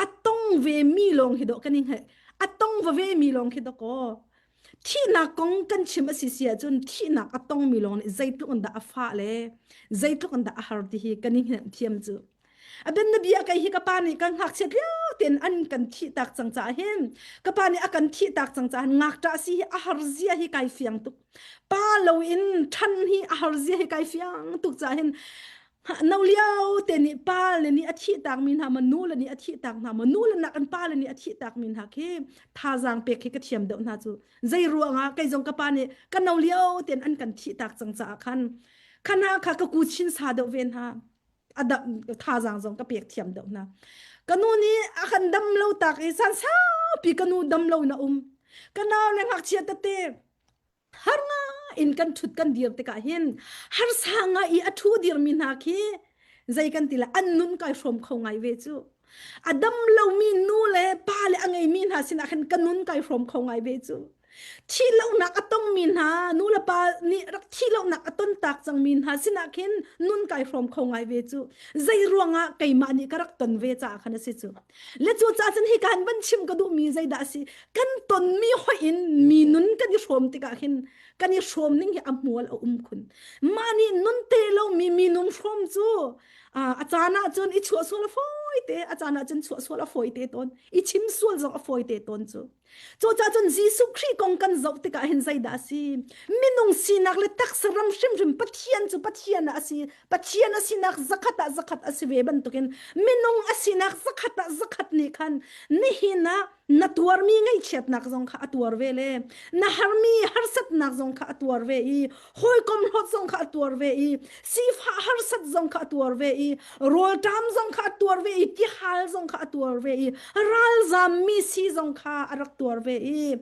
A tong ve mi lawng hi dawh kan i hngalh. A tong va ve mi lawng khi dawkaw Thihnak kong kan chim a si si ahcun thihnak a tongmi lawng nih zeitluk in dah a fah le zeitluk in dah a har ti hi kan i hngalhthiam cu. A bianabia kei hi ka pa nih kan ngakchiat lio tein an kan thih tak cang caah hin ka pa nih a kan thih tak cang caah hin ngakṭah si hi a har zia hi kai fiang tuk. Pa loin ṭhan hi a har zia hi kai fiang tuk caah hin No lio te nih pa le nih a thih tak mi hna ma nu le nih a thih tak hna ma nu le nak an pa le nih a thih tak mi hna khi thazaang pek khi ka thiam deuh hna cu zei ruangah kei zong ka pa nih ka no lio ten an kan thih tak cang caah khan khana kha ka ku chin sa deuh ve hna a dam thazaang zong ka pek thiam deuh hna ka nu nih a kan dam lo tak i san saupi ka nu dam lo na um ka nau le ngakchia tete har nga in kan ṭhut kan dir tikah hin harsa nga i a ṭhu dirmi hna khi zei kan ti le an nun kai hrawm kho ngai ve cu a dam lomi nu le pa le a ngeimi hna sinah khan ka nun kai hrawm kho ngai ve cu thihlohnak a tongmi hna nu le pa nih rak thihlohnak a ton tak cangmi hna sinah khin nun kai hrawm kho ngai ve cu zei ruangah keimah nih ka rak ton ve caah khan a si cu Le cu caah cun hi kan van chim ka duhmi zeidah a si kan tonmi hoih in mi nun kan i hrawm tikah hin kan i hrawm ning hi a hmual a um khun mah nih nun te lomi mi nun hrawm cu a caan ah cun i chuah sual a fawi te a caan ah cun chuah sual a fawi te tawn i chim sual zong a fawi te tawn cu Cucaah cun Jesuh Khrih kong kan zoh tikah hin zeidah a si? Minung sinak le taksa ram hrimhrim Pathian cu Pathian ah a si. Pathian a sinak zakhat ah zakhat a si ve bantukin minung a sinak zakhat ah zakhat nih khan nihin ah na tuarmi ngaihchiatnak zong kha a tuar ve le na harmi harsatnak zong kha a tuar ve i hawikom hlawt zong kha a tuar ve i sifah harsat zong kha a tuar ve i rawlṭam zong kha a tuar ve i tihal zong kha a tuar ve i ralzammi si zong kha a rak tuar ve i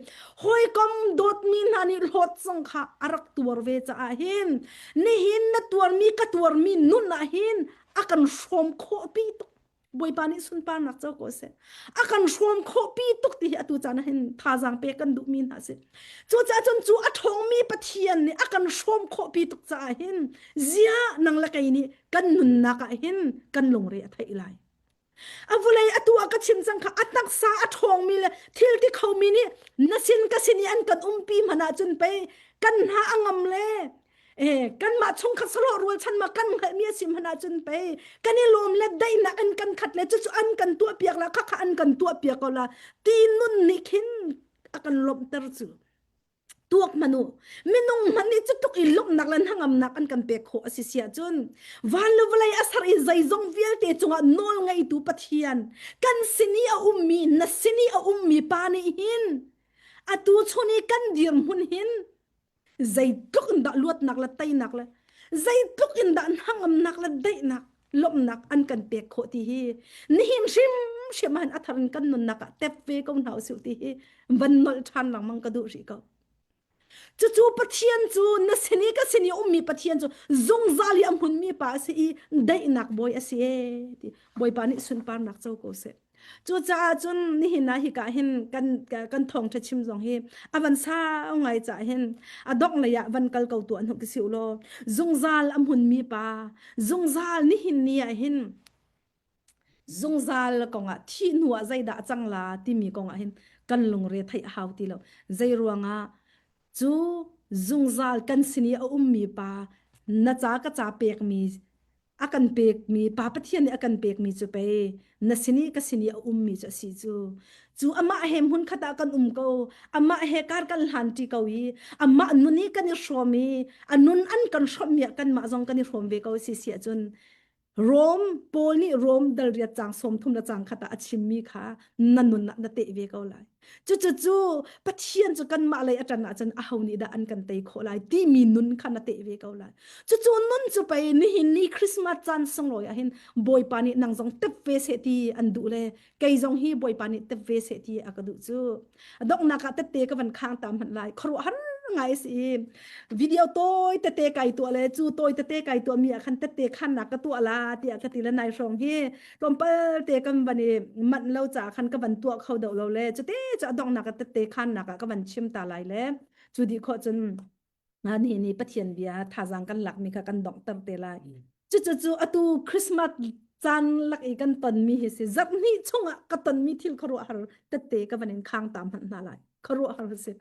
hawikom dawtmi hna nih hlawt zong kha a rak tuar ve caah hin nihin na tuarmi ka tuarmi nun ah hin a kan hrawm khawh pi tuk. Bawipa nih sunparnak co ko seh. A kan hrawm khawh pi tuk ti hi atu caan ah hin thazaang pek kan duhmi hna si. Cucaah cun cu a ṭhawngmi Pathian nih a kan hrawm khawh pi tuk caah hin ziah nang le kei nih kan nunnak ah hin kan lungre a theih lai. A vulei atu ah ka chim cang kha a taksa a ṭhawngmi le thil ti khomi nih na sin ka sin i an kan umpi hmanh ahcun pei kan hna a ngam le eh kanmah chungkhat sahlawh rualchan ma kan hngalhmi a si hmanh ahcun pei kan i lawm le daihnak in kan khat le cucu an kan tuahpiak la khakha an kan tuahpiak ko la ti nun nih khin a kan lawmhter cu tuak hmanh u minung hmanh nih cutluk i lawmhnak le hnangamnak an kan pek khawh a si si ahcun van le vawlei a ser i zeizong vialte cungah nawl ngeitu Pathian kan sin i a ummi na sin i a ummi pa nih hin atu chun i kan dirhmun hin zeitluk in dah luatnak le teinak le zeitluk in dah hnangamnak le daihnak lawmhnak an kan pek khawh ti hi nihin hrimhrim ah a thar in kan nunnak ah tep ve ko hna usih ti hi van nolh ṭhan lengmang ka duh rih ko. Cucu Pathian cu na sin i ka sin i ummi Pathian cu zungzal i a hmunmi pa a si i daihnak bawi a si ee ti Bawipa nih sunparnak co ko seh. Cucaah cun nihin ah hika hin kan kan thawngṭha chim zong hi a van sau ngai cah hin a dongh lei ah van kal ko tuah hnu si ulaw zungzal a hmunmi pa zungzal nihin ni ah hin zungzal kongah thih hnu ah zeidah a cang la timi kongah hin kan lungre theih a hau ti lo zei ruangah cu zungzal kan sin i a ummi pa na ca ka ca pekmi a kan pekmi Pa Pathian nih a kan pekmi cu pei na sin i ka sin i a ummi cu a si cu cu amah he hmun khat ah kan um ko amah he kar kan hlan ṭi ko i amah nun i kan i hrawm i a nun an kan hrawmmi ah kanmah zong kan i hrawm ve ko si si ahcun Rom Paul nih Rom dal riat cang 30 le cang khat ah a chimmi kha na nun ah na teh ve ko lai Cucu cu Pathian cu kanmah lei a ṭan ahcun aho nih dah an kan tei khawh lai timi nun kha na teh ve ko lai. Cucu nun cu pei nihin ni Christmas caan sunglawi ah hin Bawipa nih nang zong tep ve seh ti an duh le kei zong hi Bawipa nih tep ve seh ti a ka duh cu. A donghnak ah tette ka van khang ta hmanh lai. Khuaruahhar ngai a si i video tawi tete kai tuah le cu tawi tete kai tuah mi ah khan tette khannak ka tuah la tiah ka ti le nai hrawng hi tlawmpal te kan van i manh lo caah khan ka van tuah kho deuh lo le cute cu a donghnak ah tette khannak ah ka van chim ta lai le cu dih khawh cun ni ni Pathian bia thazaang kan lakmi kha kan donghter te lai. Cucu cu atu Christmas caan lak i kan tonmi hi si zarh hnih chungah ka tonmi thil khuaruahhar tette ka van in khang ta hmanh hna lai. Khuaruahhar a si.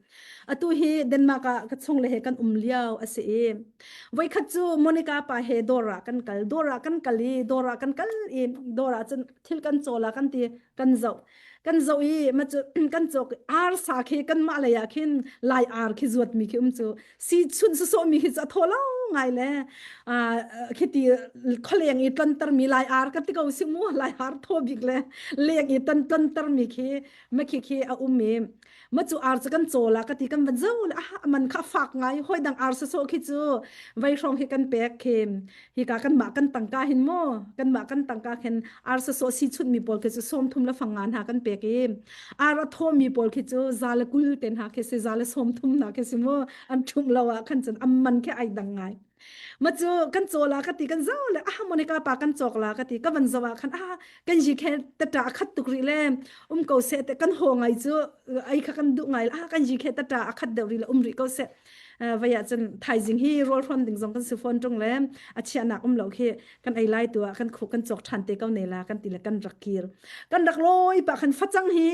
Atu hi Denmark ah ka chung le he kan um lio a si i voikhat cu Monica pa he dawr ah kan kal dawr ah kan kal i dawr ah kan kal i dawr ah cun thil kan cawl ah kan ti kan zoh kan zoh i ma cu kan cawk ar sa khi kan mah lei ah khin lai ar khi zuat mi khi um cu si chun sawsawh mi khi cu a thaw lo ngai le khi ti khualeng i tlonter mi lai ar ka ti ko si mu lai ar thaw bik le leng i ton tlonter mi khi ma khi khi a um i ma cu ar cu kan caw la ka ti kan van zo le ah man kha fak ngai hoi dang ar so khi cu vai hrawng khi kan pek khi hi ka kan mah kan tangka hin mo kan mah kan tangka khin ar so si chun mi pawl khi cu som thum la fangan ha kan pek i ar a tho mi pawl khi cu za le kul ten ha khi si za le som thum na khi si mo an thum lo ah khan cun amman khi ai dang ngai ma cu kan caw la ka ti kan zo le ah Monica pa kan cawk la ka ti ka van zo ah khan ah kan ji khe tata a khat tuk rih le um ko se te kan ho ngai cu ai kha kan duh ngai ah kan ji khe tata a khat deuh rih le um rih ko se vai ah cun thaizing hi rawl hron ding zong kan si phone tung le a chiahnak um lo khi kan ei lai tu ah kan khu kan cawk than te ko ne la kan ti le kan rak kir kan rak loi pa khan facang hi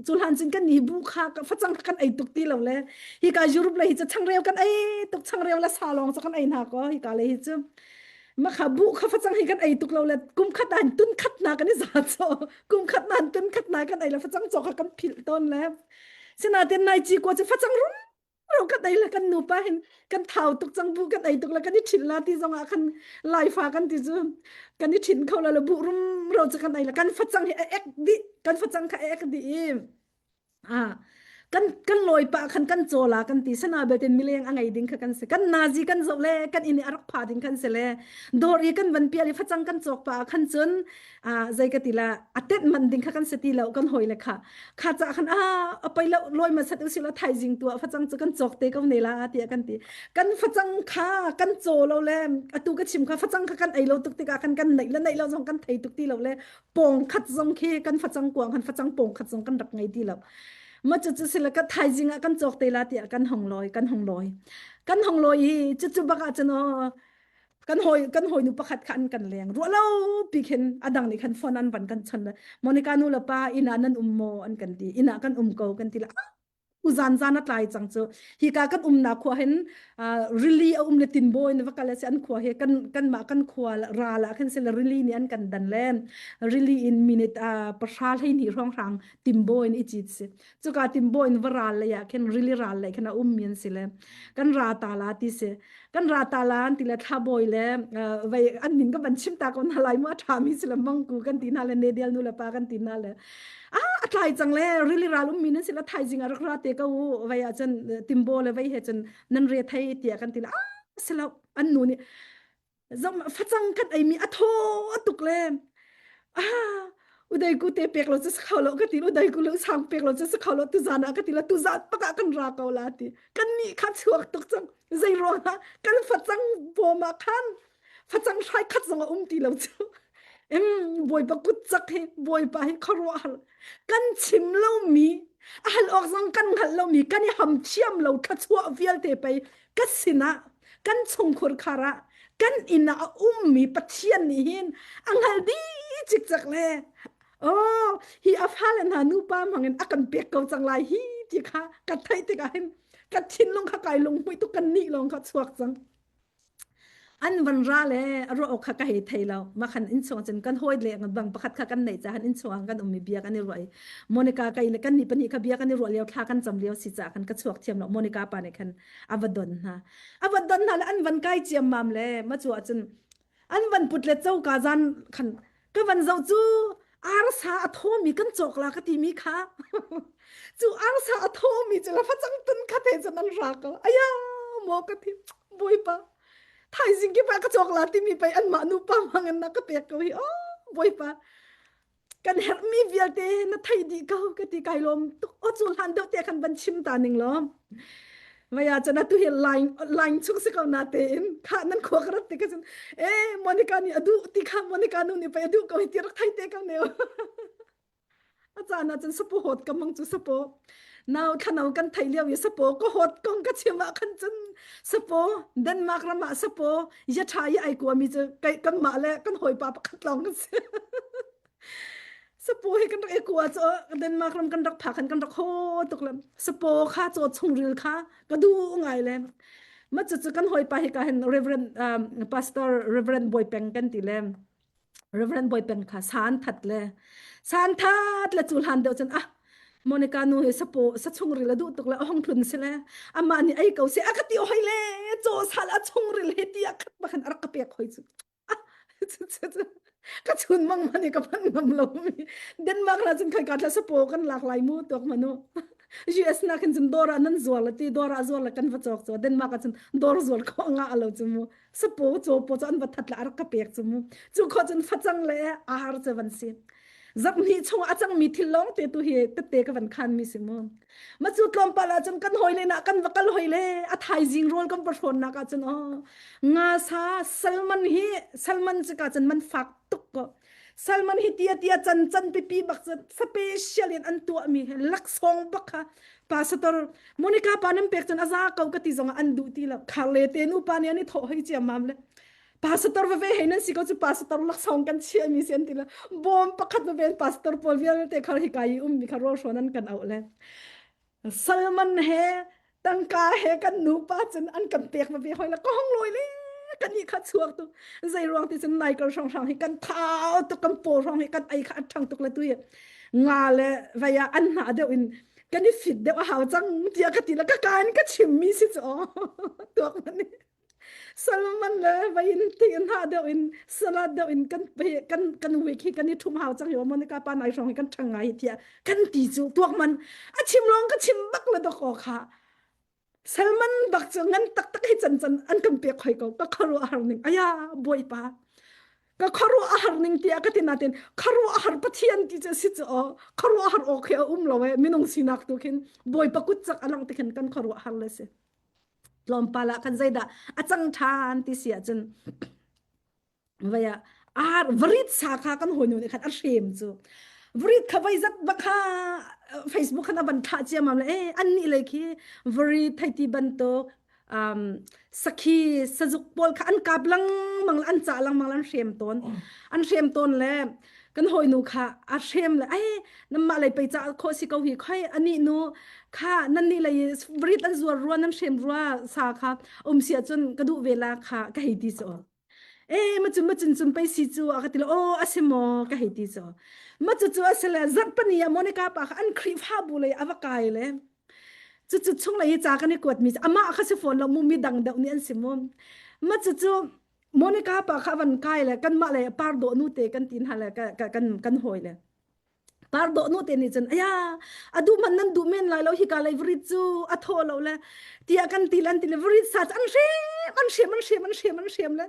cu hlan cun kan ni bu kha facang kan ei tuk ti lo le hi ka Europe le hi cu changreu kan ei tuk changreu la sa lawng cu kan ei hna ko hi ka le hi cu ma kha bu kha facang hi kan ei tuk lo le kum khat an tun khat na kan i za cho kum khat na an tun khat na kan ei le facang cho kha kan philh ton le sinatin nai chi ko chu facang rum ro kan ei le kan nupa hin kan thau tuk cang bu kan ei tuk le kan i ṭhin la ti zong ah khan laifa kan ti cu kan i ṭhin kho lo le buh rum ro cu kan ei le kan facang hi a ek dih kan facang kha a ek dih i ah. Kan kan lawi pah khan kan caw la kan ti sana belte mileng a ngei ding kha kan si. Kan nazi kan zoh le kan inn i a rak pha ding khan si le dawr i kan van pial i facang kan cawk pah khan cun zei ka ti la a tet man ding kha kan si ti lo kan hawi le kha kha ca khan a a pei lo lawi ma sat usila thaizing tu ah facang cu kan cawk te ko ne la tiah kan ti. Kan facang kha kan caw lo le atu ka chim kha facang kha kan ei lo tuk tikah kan kan neih le neih lo zong kan thei tuk ti lo le pawng khat zong khi kan facang kuang kan facang pawng khat zong kan rak ngei ti lo ma cu cu sila ka thaizing ah kan cawk te la tiah kan hong lawi kan hong lawi kan hong lawi i cu cu bak ah cun aw kan hawi kan hawinu pakhat kha an kan leng ruah lo pi khin adang nih khan phone an van kan chon Monica nu le pa inn ah nan um maw an kan ti inn ah kan um ko kan ti la zan zan a tlai cang cu hika kan umnak khua hin rili a um le tinbawi na va kal si an khua hi kan kanmah kan khua ral ah khin sila rili nih an kan dan le rili in minute pahra hleihnih hrawnghrang timbawi in i cit si cuka timbawi in va ral lei ah khin rili ral lei khin a um mi an si le kan ra ta la ti si kan ra ta la an ti le thlabawi le vei an min ka van chim ta ko na lai mu a ṭha mi si le mangku kan ti hna le nedial nu le pa kan ti hna le ah a tlai cang le rili ral um mi nan si la thaizing a rak ra te ko u vei ah cun timbo le vei he cun nan re thei tiah kan ti le ah si lo an nu nih zom facang kan ei mi a thaw tuk le ah udai ku te pek lo chu kho lo ka ti udai ku lu sang pek lo chu kho lo tu zan ah ka ti la tu zan pakah kan ra ko la ti kan nih kha chuak tuk cang zei ruang ah kan facang bawm ah khan facang hrai khat zong a um ti lo cu em bawipa kut cak hi bawipa hi khuaruahhar kan chim lomi a hal awk zong kan hngalh lomi kan i ham thiam lo thluachuah vialte pei ka sinah kan chungkhur khar ah kan inn ah a ummi Pathian nih hin a hngal dih cikcek le oh hi a fale hna nupa hmangin a kan pek ko cang lai hi ti kha ka theih tikah hin ka thinlung kha kai lunghmuih tuk kan nih lawng kha chuak cang an van ra le a ruah awk kha ka hei thei lo ma khan inn chung cun kan hawi le bang pakhat kha kan neih cahan inn chung kan um i bia kan i ruah i Monica kai le kan nih pahnih kha bia kan i ruah lio thla kan cam lio si ca khan ka chuak thiam lo Monica pa nih khan a va don hna a va don hna le an van kai ciam mam le ma chu ah cun an van put le coka zan khan ka van zoh cu arsa a thawmi kan cawk la ka timi kha cu arsa a thawmi cu la facang tun kha te cun an ra ko aya maw ka thi bawipa thaizing ki pa ka cawk la timi pei an mah nu pa mang na ka pek ko hi oh bawipa kan herhmi vialte na thei dih ko ka ti kai lawm tuk o cu hlan deuh te khan van chim ta ning law Maya chan atu hi line line chung si ko na te in kha nan khua ka rat te ka cun e Monica nih adu ti kha Monica nu nih pei adu ko hi ti rak thai te ko ne a caan ah cun sapo hot ka mang cu sapo nau thlanau kan thei lio i sapo ka hot kong ka chim ah khan cun sapo Denmark ram ah sapo ya tha i ai kua mi cu kai kan mah le kan hawipa pakhat lawng kan si Sapo hi kan rak i kua cu Denmark ram kan rak phak khan kan rak ho tuk le sapo kha caw chungril kha ka duh ngai le ma cu cu kan hawipa hi ka hin Reverend um, Pastor Reverend Bawi Peng kan ti le Reverend Bawi Peng kha san that le san that le cu hlan deuh cun ah Monica nu hi sapo sa chungril a duh tuk le a hong tlun si le amah nih ei ko se a ka ti hoi le caw sal a chungril he ti a khat bakhan a rak ka pek hoi cu ka chun mang mani ka phan ngam lo mi Denmark la cun khai ka thla sapo kan lak lai mu tuak manu US na khin cun dor ah nan zuar la ti dor ah zuar la kan va cawk chu Denmark ah cun dor zuar kho nga alo chu mu sapo chaw po chu an va that la ar ka pek chu mu chu kho cun facang le ar che van si zak ni chung a cang mi thil long te tu hi tette ka van khan mi si mu Ma cu tlawmpal ah cun kan hawile na kan va kal hoi le a thaizing rawl kan va hrawn nak ah cun oh nga sa salmon hi salmon cu ka cun man fak tuk ko salmon hi tia tia can can pipi bak cu special in an tuah mi laksawng bak kha pastor Monica pa nan pek cun a za ko ka ti zong an duh ti lo khar le te nu pa nih an i thawh hoi ciam mam le pastor veve he nan si ko cu pastor laksawng kan chiah mi si an ti la bawm pakhat veve pastor pawl vialte khar hi kai um mi kha rawl hrawn an kan auh le Salman he tangka he kan nupa cun an kan pek veve hoi la ka hong loi le kan i kha chuak tu zei ruang ti cun nai kal hrang hrang hi kan thau tuk kan paw hrang hi kan ei kha an ṭhang tuk le tu hi nga le vaya an hna deuh in kan i fit deuh a hau cang tiah ka ti la ka kaan ka chim mi si chu tuak mani. Salman le vain thing hna deuh in salad deuh in kan kan kan week hi kan i thum hau cang hi Monica pa nai hrawng hi kan thang ngai tiah kan ti cu tuak man a chim lawng ka chim bak le dok aw kha Salman bak cu ngan taktak hi can can an kan pek hoi ko ka kharu har ning aya bawipa ka kharu har ning tiah ka ti natin kharu har pathian ti cu si cu aw kharu har awk hi a um lo e minung sinak tu khin bawipa kut cak alang ti khin kan kharu har le si tlawmpal ah kan zeidah a cang ṭhan ti si ahcun vai ah ar varit sa kha kan hawinu nih khan a hrem cu varit kha vai zat va kha Facebook khan a van thlah ciamam le eh an nih lei khi varit theiti bantuk um, sakhi sazuk pawl kha an kap lengmang an cah lengmang an hrem tawn an hrem tawn le kan hawinu kha a hrem le ai namah lei pei ca khawh si ko hi khoi ani nu kha nan nih lei varit an zuar rua nan hrem rua sa kha um si ahcun ka duh ve la kha ka hei ti cu e ma cun ma cun cun pei si cu a ka ti le o a si maw ka hei ti cu ma cu cu a si le zarhpani ah Monica pa kha an Khrihfabu lei a va kai le cu cu chung lei i ca kan i kuat mi amah kha si fawn lo mu mi dang deuh nih an si mu ma cu cu Monica pa kha van kai le kanmah le par dawh nu te kan tin ha le kan kan hawi le par dawh nu te nih cun aya a duh man nan duh men lai lo hika lei varit cu a thaw lo le tiah kan ti lan ti le varit sa an hrem an hrem an hrem an hrem an hrem le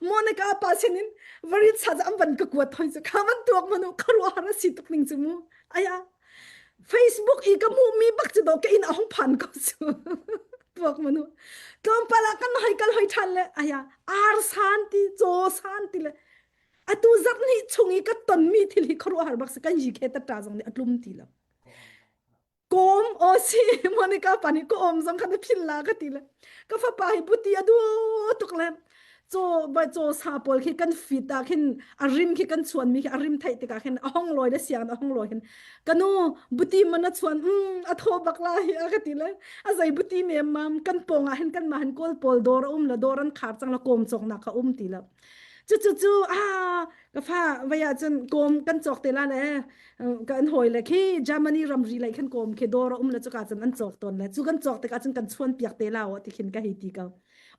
Monica pa sinin varit sa an van ka kuat thoi cu kha van tuak manu kharuah har a si tuk ning cu mu aya Facebook i ka hmuh mi bak cu do ka in a hong phan ko cu tuak manu tlawmpal ah kan hoi kal hoi than le aya ar san ti chaw san ti le atu zarh hnih chung i ka tonmi thil hi khuaruahhar bak si kan yi khe ta zong nih a tlum ti lo kawm o si Monica pa nih kawm zong kha na phil la ka ti le ka fapa hi buti a du tuk le chaw vai chaw sa pawl khi kan fit ah khin a rim khi kan chuan mi khi a rim theih tikah khin a hong lawi le siang a hong lawi hin kanu buti man a chuan um a thaw bak la hi a ka ti le a zei buti nem mam kan pong ah hin kan ma hin kawl pawl dawr a um la dawr an khar cang la kawm chok nak kha um ti lo cu cu cu a ka fa vai ah cun kawm kan cawk te la le kan hawi le khi Germany ramri lei khan kawm khi dawr a um le cuka cun an cawk tawn le cu kan cawk tikah cun kan chuan piak te la o ti khin ka hei ti ko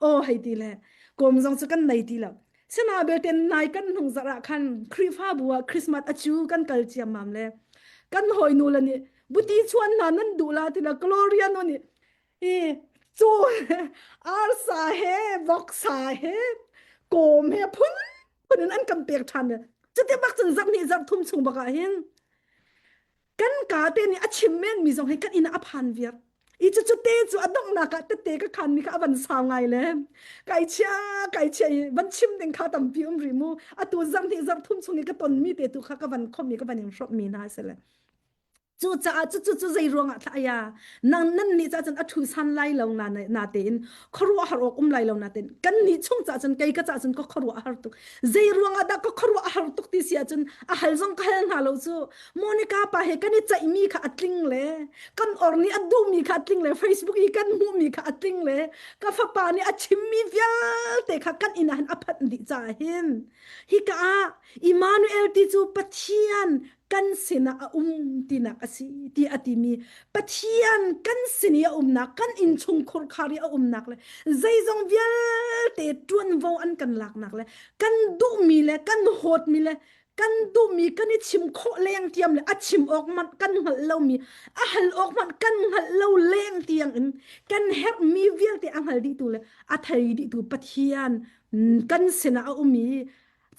aw hei ti le kawm zong cu kan nei ti lo sina belte nai kan hnung zarh ah khan Khrihfabu ah Christmas a cu kan kal ciammam le kan hawi nu le nih buti chuan hna nan duh la ti la Gloria nu nih i cu arsa he voksa he kawm he phun phun in an kan pek ṭhan le cuti bak cun zarh hnih zarh thum chung bak ah hin kan ka te nih a chim men mi zong hi kan inn ah a phan viar i cu cu te cu a donghnak ah tette ka khan mi kha a van sau ngai le kai chia kai chia i van chim ding kha tampi um rih mu atu zarh hnih zarh thum chung i ka ton mi te tu kha ka van khom i ka van in hrawmh mi hna si le Cucaah cucu cu zei ruangah thlah ya nang nan nih cah cun a thu san lai lo na na tein khuaruahhar awk um lai lo na tein kan nih chung cah cun kei ka cah cun ka khuaruah har tuk zei ruangah dah ka khuaruah har tuk ti si ahcun a hal zong ka hal hna lo cu Monica pa he kan i ceihmi kha a tling le kan or nih a duhmi kha a tling le Facebook i kan hmuhmi kha a tling le ka fapa nih a chimmi vialte kha kan inn ah hin a phanh dih caah hin hika ah Immanuel ti cu Pathian kan sinah a um tinak a si ti a timi Pathian kan sin i a umnak kan innchung khurkhar i a umnak le zeizong vialte ṭuanvo an kan laknak le kan duhmi le kan hawtmi le kan duhmi kan i chim khawh leng tiam le a chim awk hmanh kan hngalh lomi a hal awk hmanh kan hngalh lo leng tiang in kan herhmi vialte a hngal dihtu le a thei dihtu Pathian kan sinah a um i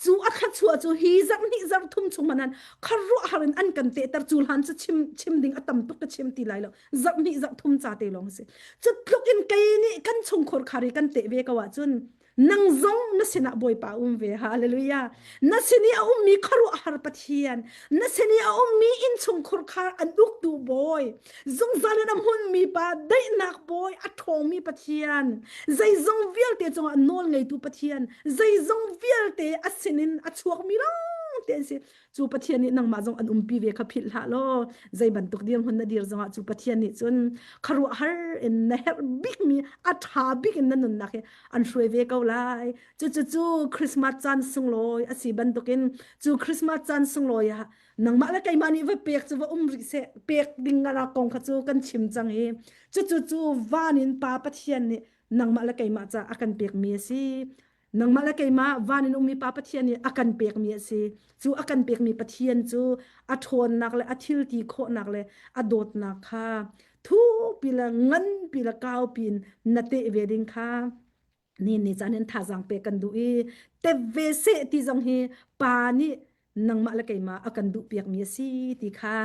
cu a thluachuah cu hi zarh hnih zarh thum chung hmanh khuaruahhar in an kan tehter cu hlan cu chim chim ding a tam tuk ka chim ti lai lo zarh hnih zarh thum ca te lawng si cu tluk in kei nih kan chungkhur khar i kan teh ve ko ahcun nang zong na sinah Bawipa um ve hallelujah na sin i a ummi khuaruahhar Pathian na sin i a ummi innchungkhur khar an uktu bawi zungzal in a hmunmi pa daihnak bawi a ṭhawngmi Pathian zeizong vialte cungah nawl ngeitu Pathian zeizong vialte a sinin a chuakmi lawng te an si cu Pathian nih nangmah zong an umpi ve kha philh hlah law zei bantuk dirhmun na dir zongah cu Pathian nih cun khuaruahhar in na herh bikmi a ṭha bik in na nunnak hi an hruai ve ko lai cu cu cu Christmas caan sunglawi a si bantukin cu Christmas caan sunglawi ah nangmah le keimah nih va pek cu va um rih seh pek ding a kong kha cu kan chim cang i cu cu cu van in pa Pathian nih. nangmah le keimah ca a kan pekmi a si. Nangmah le keimah van in ummi Pa Pathian nih a kan pekmi a si. Cu a kan pekmi Pathian cu a ṭhawnnak le a thil ti khawhnak le a dawtnak kha thupi le nganpi le kaupi in na teh ve ding kha ni ni caan in thazaang pek kan duh i tep ve seh ti zong hi pa nih nangmah le keimah a kan duh piakmi a si ti kha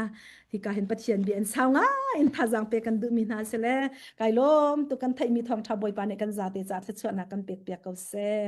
hika hin Pathian bia in sau ngai in thazaang pek kan duhmi hna si le kai lawm tu kan theihmi thawngṭha Bawipa nih kan zate ca thluachuahnak kan pek piak ko seh.